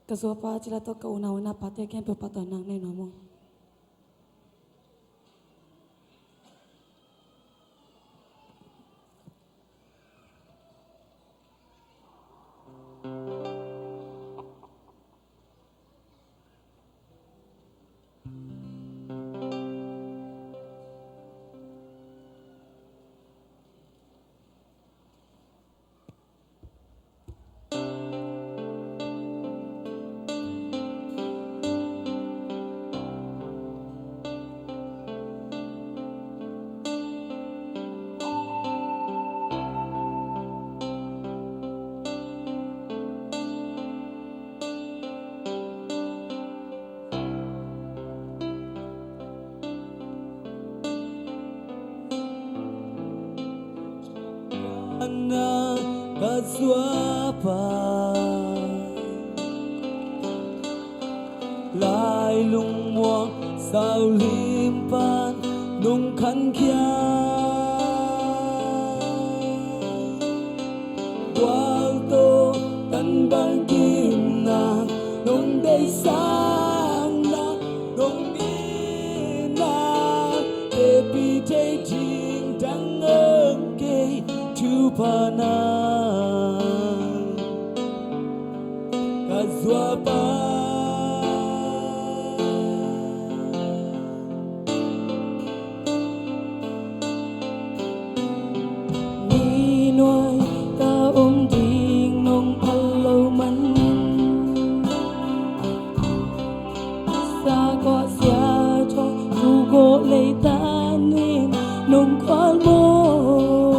Ka zuapa cila tawh ka unau ina pate khempeuh pahtawi nang nei nuam ung. Ka zuapa lai lungmuang saulim pan nong khankhia, gual tawh tanbang gimna nong deihsakna nong itna, teci thei ding dang om kei, thupha nang ka zuapa. Ni nuai ka om ding nong phal lo manin, sa kua sia thong tu go lei tanin nong khual maw.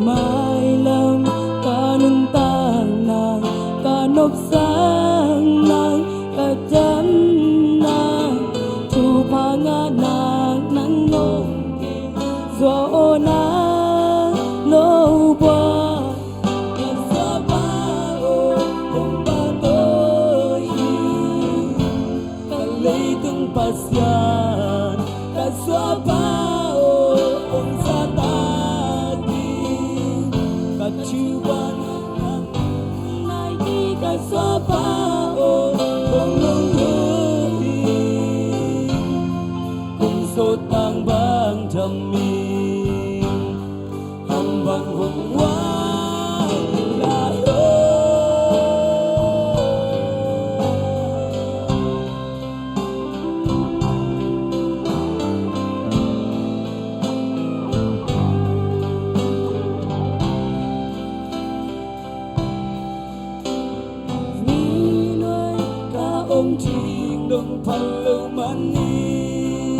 Mailam ka nuntak nang, ka nopsak nang, ka dam nang, thupha ngah nang, nang nong kei zuau aw nang lo bua. Ka zuapa aw, hong pahtawi hi. Ka leitung Pasian, ka zuapa aw, hong zahtak hi. Ka thupha nang nai hi, ka zuapa aw, hong lunggulh hi. Kong sawt tang bang tham hi. Hang bang hong wai lai aw. Ni nuai ka om ding nong phal lo manin,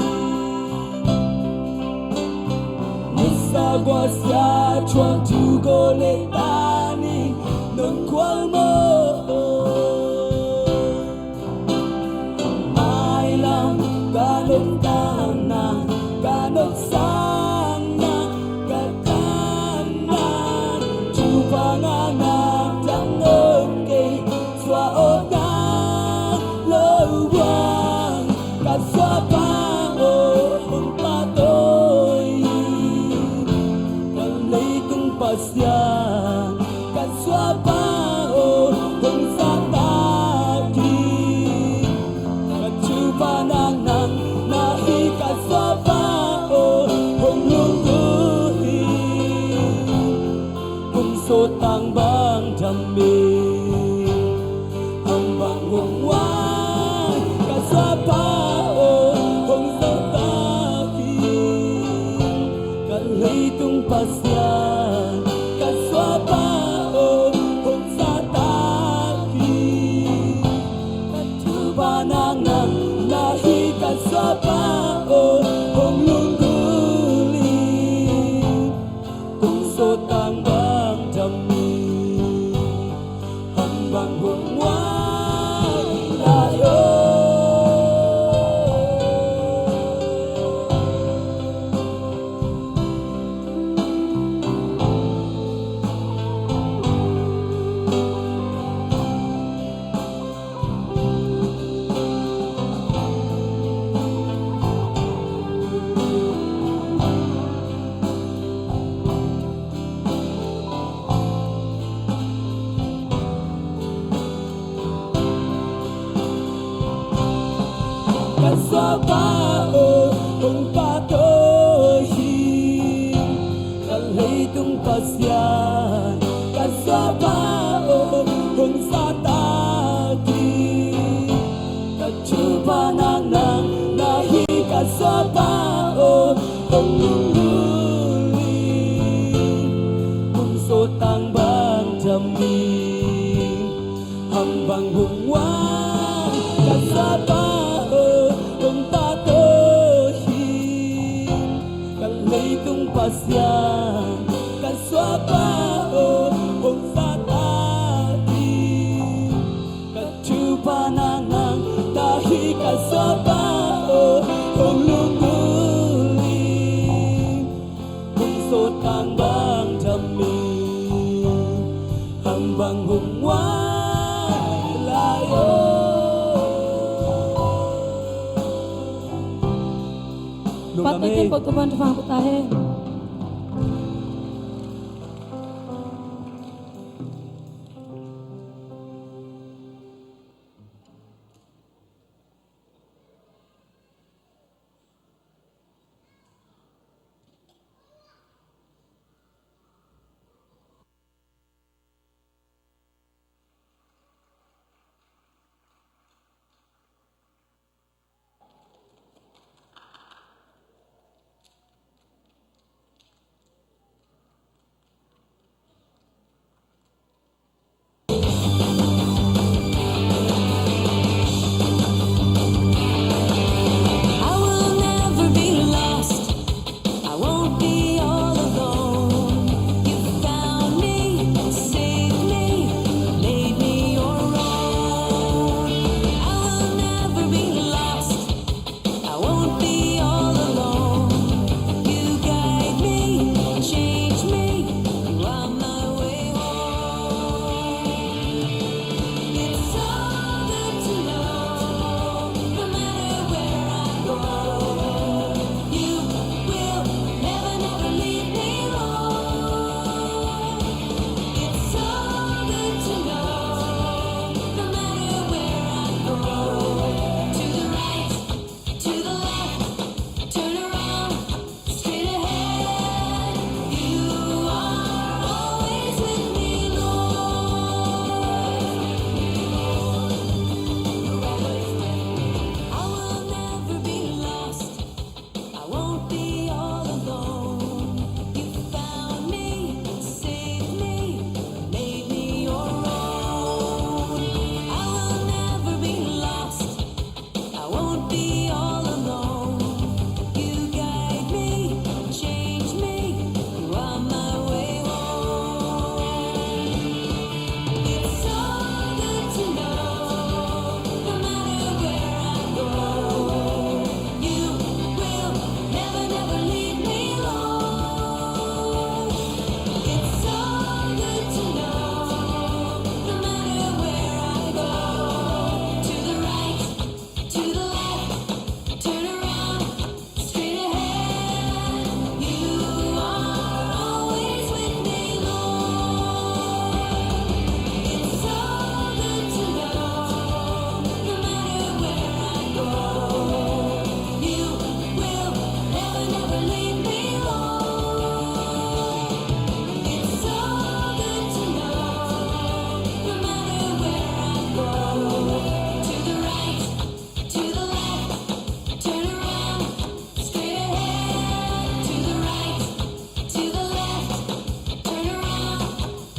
nisa gua sia thuak tu go lei tanin nong khual maw. Mailam ka nuntak nang, ka nopsak nang, ka dam nang, thupha ngah nang, dang om kei zuau aw nang lo bua. Ka zuapa aw, hong pahtawi hi. Ka leitung Pasian, ka zuapa aw, hong zahtak hi. Ka thupha nang nang na hi, ka zuapa aw, hong lunggulh hi. Kong sawt tang bang tham hi. Hang bang hong wai, ka zuapa aw, hong zahtak hi. Ka leitung Pasian, ka zuapa aw, hong zahtak hi. Ka thupha nang nang na hi, ka zuapa aw, hong lunggulh hi. Kong sawt tang bang tham hi. Hang bang hong wai lai aw. Ka zuapa aw, hong pahtawi hi. Ka leitung Pasian, ka zuapa aw, hong zahtak hi. Ka thupha nang nang na hi, ka zuapa aw, hong lunggulh hi. Kong sawt tang bang tham hi. Hang bang hong wai, ka zuapa aw, hong pahtawi hi. Ka leitung Pasian, ka zuapa aw, hong zahtak hi. Ka thupha nang nang na hi, ka zuapa aw, hong lunggulh hi. Kong sawt tang bang tham hi. Hang bang hong wai lai aw. Topa'n thupha pia ta hen. I will never be lost. I won't be all alone. You found me, saved me, made me your own. I will never be lost. I won't be all alone. You guide me, change me. You are my way home. It's so good to know, no matter where I go, you will never, never leave me alone. It's so good to know, no matter where I go, to the right, to the left, turn around, straight ahead. You are always with me, Lord. I will never be lost. I won't be all alone. You found me, saved me, made me your own. I will never be lost. I won't be all alone. You guide me, change me. You are my way home. It's so good to know, no matter where I go, you will never, never leave me alone. It's so good to know, no matter where I go, to the right, to the left, turn around, straight ahead. You are always with me, Lord. It's so good to know, no matter where I go, you will never, never leave me alone. It's so good to know, no matter where I go, to the right, to the left, turn around, straight ahead. To the right, to the left, turn around,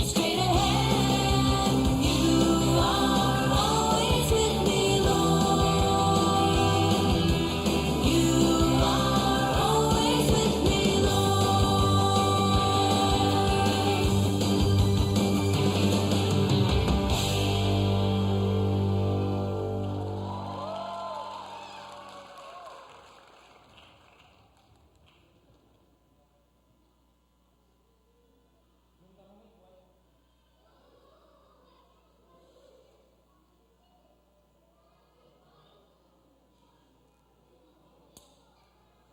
straight ahead. You are always with me, Lord. You are always with me, Lord.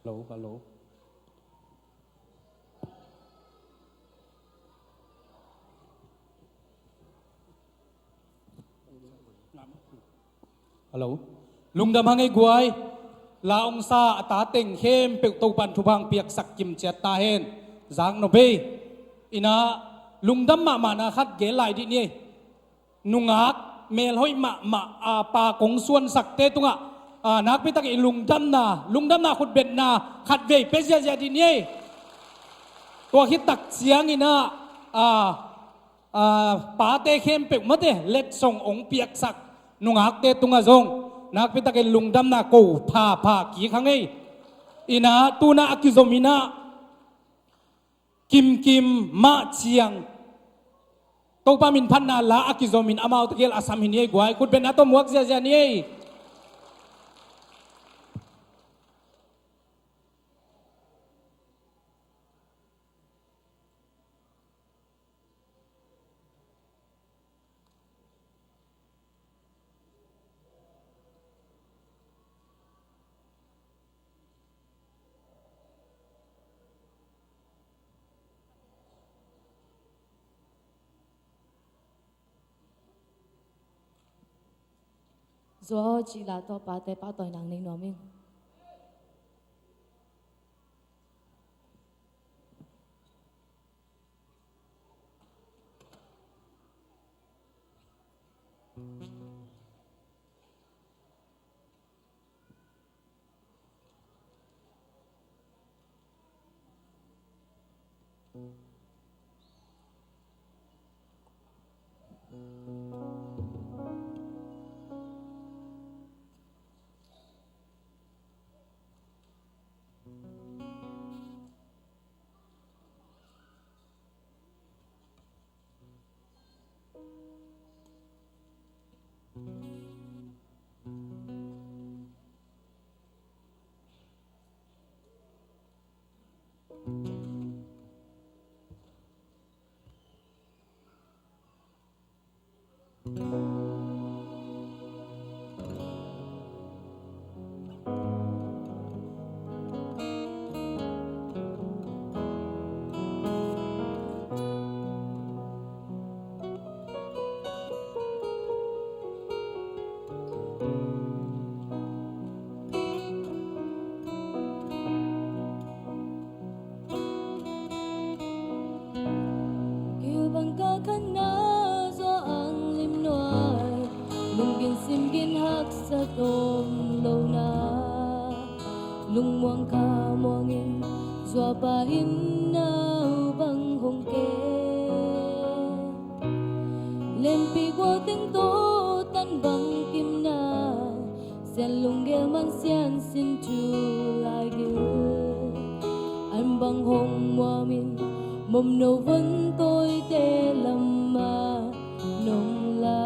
Hello, hello. Hello. Lungdam hang ei guai. La ong sa a ta teng khempeuh Topa'n thupha piaksak kimciat ta hen. Zang no bei. Ina lungdam mahmahna khat gel lai dih ni ei. Nungak melhoih mahmah a pa kong suansakte tungah a nakpi takin i lungdamna, lungdamna khutbetna khat vei pia ziahziah dih ni ei. Tua khit tak ciangin ah a a, pate khempeuh mate letsong ong piaksak nungakte tungah zong nakpi takin lungdamna ko phapha kik hang ei. Ina tuna a kizom ina kimkim mah ciang Topa min phatna la a kizomin amaute gel a sam hi ni ei guai. Khutbetna tawh muak ziahziah ni ei. Zua aw cih la tawh pate pahtawi nang nei nuam ing. Kilbang ka khan na zua ang lim nuai, lunggin simgin haksat om lo na. Lungmuang kha muangin zuapa in nau bang hong ke. Lempi gua teng tawh tan bang kimna, sian lunggel man sian sin thu lai gil. An bang hong muamin momno vun tawite lam a nong la.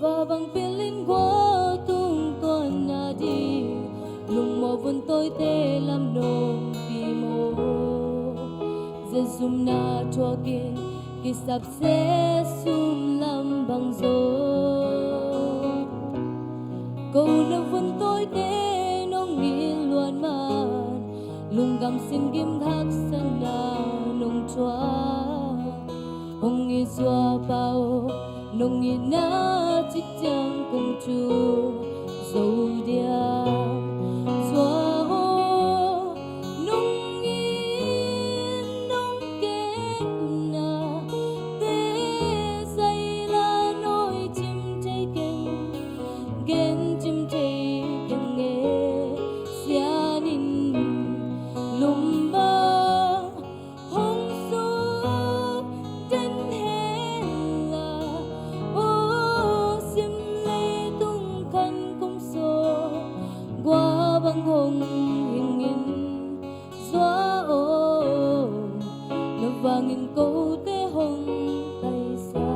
Va bang pilin gua tung tuan na di, lungmo vun tawite lam nong pi maw. Zezumna thuakin kisap se sum lam bang zo. Ko na vun tawite nong ngil luat man, lunggam simgim haksatna nong thuak. Hong it zuapa aw, nong itna cik ciang kong thu zo diam. Zua aw, nong it nong genna te zai la nawi cim thei keng, gen cim thei keng e. Sian in lum bang hong suk den hen la, aw sim leitung khan kum sawm gua bang hong hingin. Zua aw, na vangin kote hong taisa.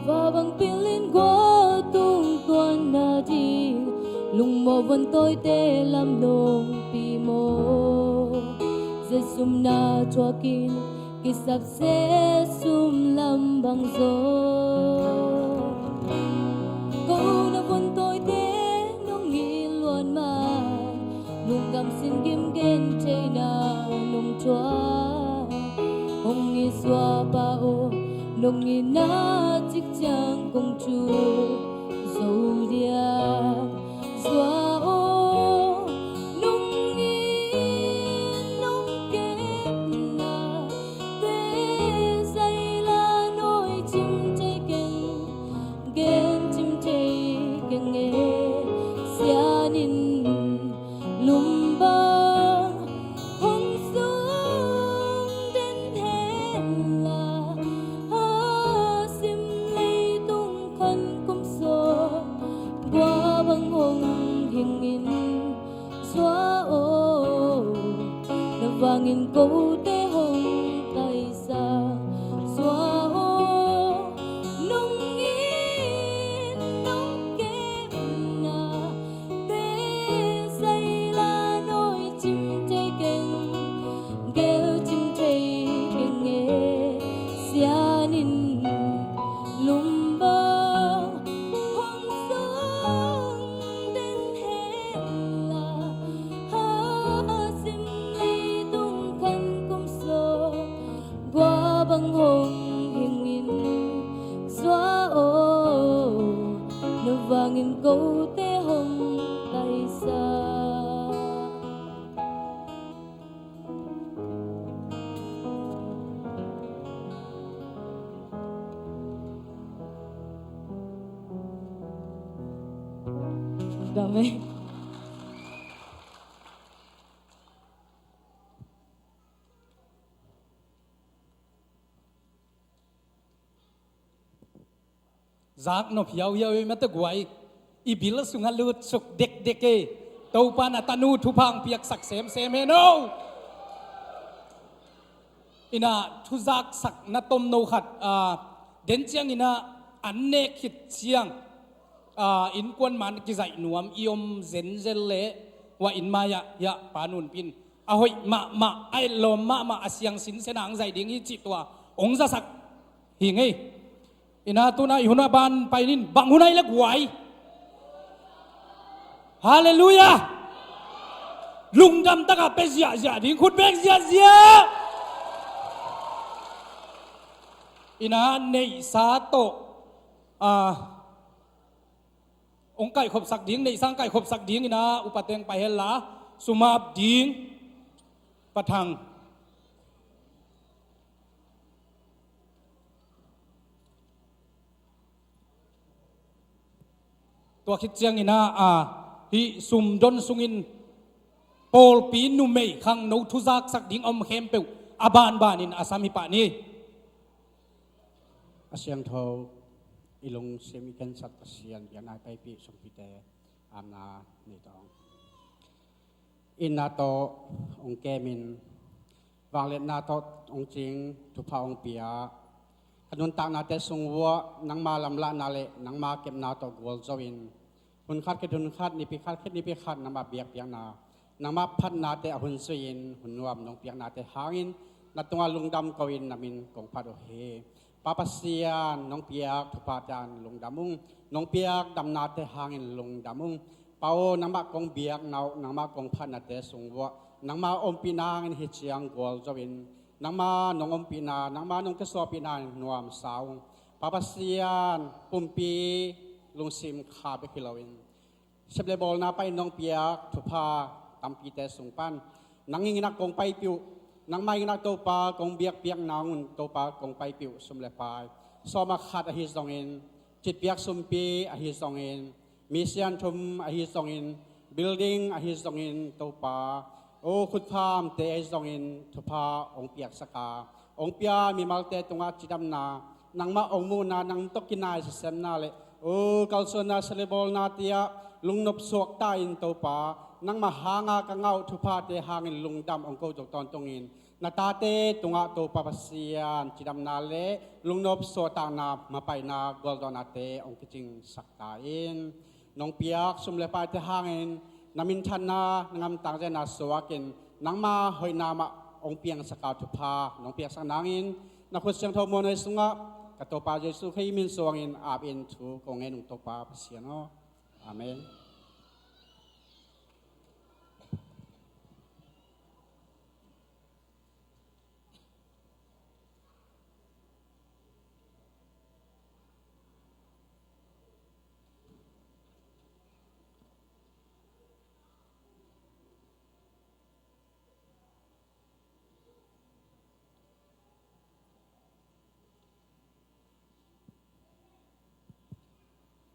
Va bang pilin gua tung tuan na ding, lungmo vun tawite lam nong pi maw. Zezumna thuakin kisap se sum lam bang zo. Ko na vun tawite nong ngil luat man, lunggam simgim gen theina nong thuak. Hong it zuapa aw, nong itna cik ciang kong thu zo diam. Zua aw, nong it nong genna te zai la nawi cim thei keng, gen cim thei keng e. Sian in lum bang hong suk den hen la, Bang hong hingin zua aw, na vangin kote hong taisa zua aw, nungin nong kemna te sai la noi cim thei keng, gel cim thei keng e, sianin lum bang hong zong den hen la, ha sim leitung khan kum sawm gua bang hong hingin zua aw, na vangin kote hong taisa. Dame. Zak nop hiauhiau ei mate guai. I bil sungah lutsuk dekdek ei. Topa na tanu thupha hong piaksak semsem hen o. Ina thuzaksak na tomno khat, ah, den ciang ina an nek khit ciang, ah, innkuan man kizaih nuam i om zenzel le wa inn mai-ah hiah pa nunpin a hoih mahmah, a etlawm mahmah, a siang sinsen a hong zaih ding hi cih tua hong zasak hi ngei. Ina tuna i hun a ban painin bang hun ai le guai. Halleluiah. Lungdam taka pe ziahziah ding, khut beng ziahziah. Ina neihsa tawh, ah, hong kaikhopsak ding, neihsa hong kaikhopsak ding ina upateng pai hella, sumap ding pathang. Tua khit ciangin ah, ah, hih sumdon sungin pawlpi numei khangno thuzaksak ding a om khempeuh a banbanin a sam hi pah ni. A siangtho, i lungsim i khensat Pasian, biakna i paipih sumpite, amna nei tawh. Itna tawh hong kemin, vangliatna tawh hong cing, thupha hong pia. Ka nuntaknate sung uah nangma lamlahna le nangma kepna tawh gualzo in, hun khat khit hun khat, nipi khat khit nipi khat nangma biakpiakna, nangma phatnate a hun zui-in hun nuam nong piaknate hangin na tungah lungdam ko-in na min kong phat uh hi. Pa Pasian, nong piak thuphate hangin lungdam ung. Nong piak damnate hangin lungdam ung. Pa aw, nangmah kong biakna uh, nangmah kong phatnate sung uah nangma ompihna hangin hih ciang gualzo in, nangma nong ompihna, nangma nong kisuahpihna hangin nuamsa ung. Pa Pasian, pumpi lungsim kha bek hi loin, sep le bawlna panin nong piak thupha tampite sung pan nang inn ah kong paipih uh, nangma inn ah Topa kong biakpiak nang un Topa kong paipih uh, sum le pai, sawm ah khat ahi zongin, citpiak sumpi ahi zongin, misian thum ahi zongin, building ahi zongin, Topa, o khutphamte ahi zongin thupha hong piaksak a, hong pia mimalte tungah cidamna, nangmah hong muhna, nang tawh kinai sisemna le, o kalsuanna, sep le bawlna tiah lungnop suakta in Topa, nangmah hanga ka ngah uh thuphate hangin lungdam hong ko zo tawntungin, na tate tungah Topa Pasian, cidamna le lungnop suahtakna, mapaina, gualzawhnate hong kicingsak ta in. Nong piak sum le paite hangin na minthanna, na ngamtang zenna suakin, nangma hoihna mah hong piangsak a, thupha nong piaksak nangin, na khut siangtho muanhuai sungah ka Topa Jesuh Khrih min suangin ap in thu kong ngen ung, Topa Pasian aw. Amen.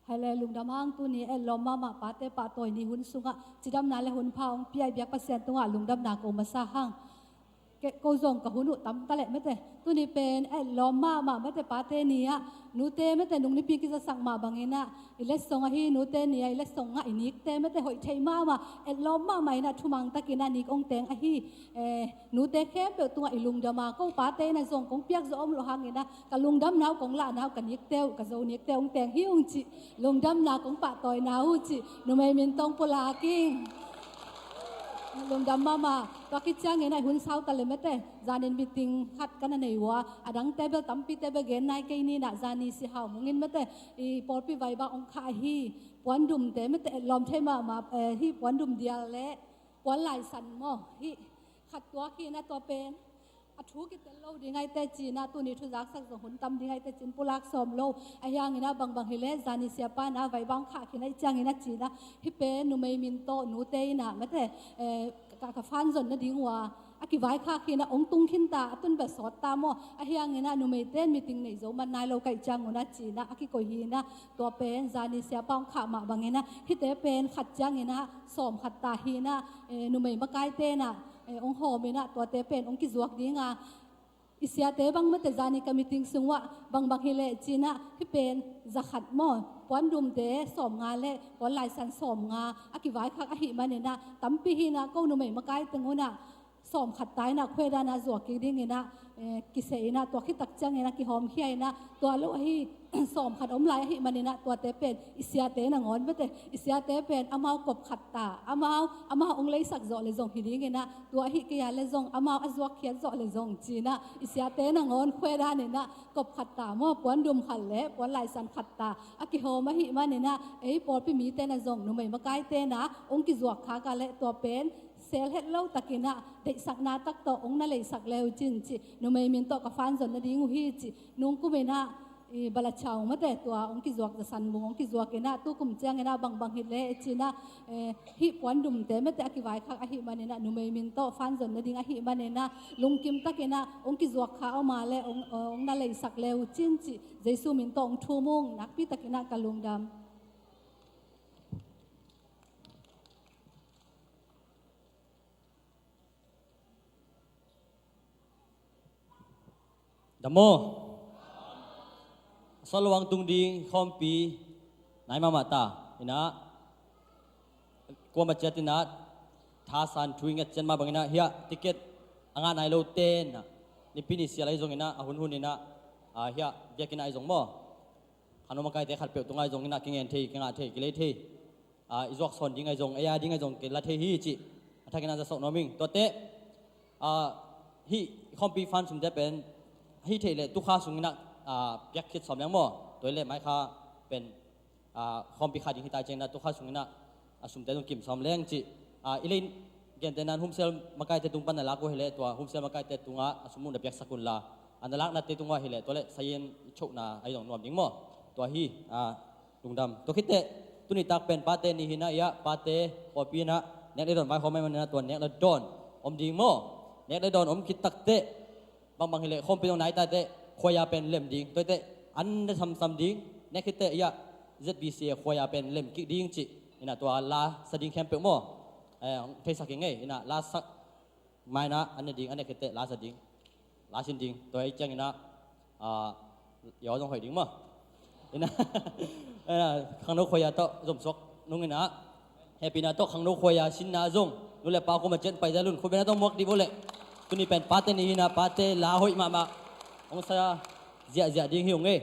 Hale lungdam hang, tuni etlawm mahmah pate pahtawi ni hun sungah cidamna le hun pha hong pia i biak Pasian tungah lungdamna ko masa hang. Ke ko zong ka hun uh tam ta leh mate, tuni pen a etlawm mahmah mate, pate ni-ah nute mate nung nipi kizasak mah banginah i letsong ahi, nute ni-ah i letsong ngah i nikte mate hoih theih mahmah, etlawm mahmah inah thumang takinah nik ong teng ahi. Eh, nute khempeuh tungah i lungdam a, ko pate inah zong kong piak zawh om loh hanginah ka lungdamna uh kong lahna uh ka nikte uh, ka Zo nikte ong teng hi ung cih, lungdamna kong pahtawina uh cih numei min tawh pulak ing. Lungdam mahmah. Tua khit ciangin a hun sau ta le mate, zanin meeting khat ka na nei uh a, a dangte bel tampite bel gen nai kei ninah, zani si hau mungin mate i pawlpi vai bang ong khah ahi. Puandumte mate etlawm thei mahmah, eh, hih puandum dial le puan laisan maw, hih khat tuak hinah tua pen a thu kitel lo ding aite cinah, tuni thu zaksak zong hun tam ding aite cin pulak sawm lo. Ahi hanginah bangbang hileh zani siapa inah vai bang khah khin ahi cianginah cinah, hih pen numei min tawh nute inah mate, eh, ka, ka fan zon nading uh a, a kivaikhak hinah ong tung khinta, a tun bel sawt ta maw. Ahi hanginah numeite in meeting neih zo man nai lo ka hih ciangunah cinah a kikoih hinah, tua pen zani siapa ong khah mah banginah hihte pen khat cianginah sawm khat ta hinah, eh, numei makaite inah, eh, ong hawm inah tuate pen ong kizuak dinga, i siate bang mate zani ka meeting sungah bangbang hileh cinah, hih pen za khat maw, puandumte sawm nga le puan laisan sawm nga a kivaikhak ahi maninah tampi hinah ko numei makai teng unah sawm khat ta inah khuedana zuak kik dinginah, eh, kiseh inah tua khit tak cianginah kihawmkhia inah, tua lo ahi sawm khat om lai ahi maninah tuate pen i siate nangawn mate, i siate pen amau kop khat ta, amau, amau ong leisak zawh le zong hi dinginah, tua ahi kei a le zong amau a zuak khiat zawh le zong cinah i siate nangawn khuedaninah kop khat ta maw, puandum khat le puan laisan khat ta a kihawm ahi maninah, ei pawlpi mite na zong numei makaite na ong kizuak khak a le tua pen sel het lo takinah deihsakna tak tawh ong na leisak le uh cin cih numei min tawh ka fan zon nading uh hi cih nungkum inah i Bala Chau mate tua ong kizuak, Zasan Mung ong kizuak inah tukum cianginah bangbang hileh cinah, eh, hih puandumte mate a kivaikhak ahi maninah numei min tawh fan zon nading ahi maninah lungkim takinah ong kizuak kha om a le ong, ong na leisak le uh cin cih Jesu min tawh ong thum ung. Nakpi takinah ka lungdam. Dam maw? Sawt luang tung ding khawmpi nai mahmah ta inah, kuama ciat inah thasan thu i nget ciat mah banginah hiah ticket a ngah nai lo tenah nipi ni sial ahi zonginah a hunhun inah, ah, hiah biakinn ah ahi zong maw, khangno makaite khatpeuh tungah ahi zonginah kingen thei, kingah thei, kilei thei, ah, i zuak sawn ding ahi zong, ei a ding ahi zong kila thei hi cih a thakinah za sawk nuam ing. Tuate, ah, hih khawmpi fan sumte pen hih theih leh tukha sunginah, ah, piak khit sawm leng maw, tua hi leh mai kha pen, ah, khawmpi kha ding hi ta cianginah tukha sunginah a sumte zong kim sawm leng cih, ah, i lei gente nan humsel makaite tung pan na lak uh hileh tua humsel makaite tungah a sum uh na piaksak unla, a na laknate tungah hileh tua le sayin i chohna ahi zong nuam ding maw. Tua hi, ah, lungdam. Tua khitteh tuni tak pen pate ni hinah iah pate pawlpi inah nek le dawn vaihawm ahi maninah tua nek le dawn om ding maw. Nek le dawn om khit takteh bangbang hileh khawmpi dong nai tateh khuaia pen lem ding, tuaiteh an na samsam ding. Nek khitteh iah Z B C A khuaia pen lem kik ding cih inah tua la sa ding khempeuh maw, eh, theisak ing ei. Inah la sak mainah an ne ding, an ne khitteh la sa ding, la sin ding. Tua hi cianginah, ah, yaw zong hoih ding maw. Inah, inah khangno khuaia tawh zomsuak nunginah hehpihna tawh khangno khuaia sinna zong nu le pa kuama ciat paizia lun khutbetna tawh muak dih vo leh. Tuni pen pate ni hinah pate la hoih mahmah ong sa ziahziah ding hi ung ei.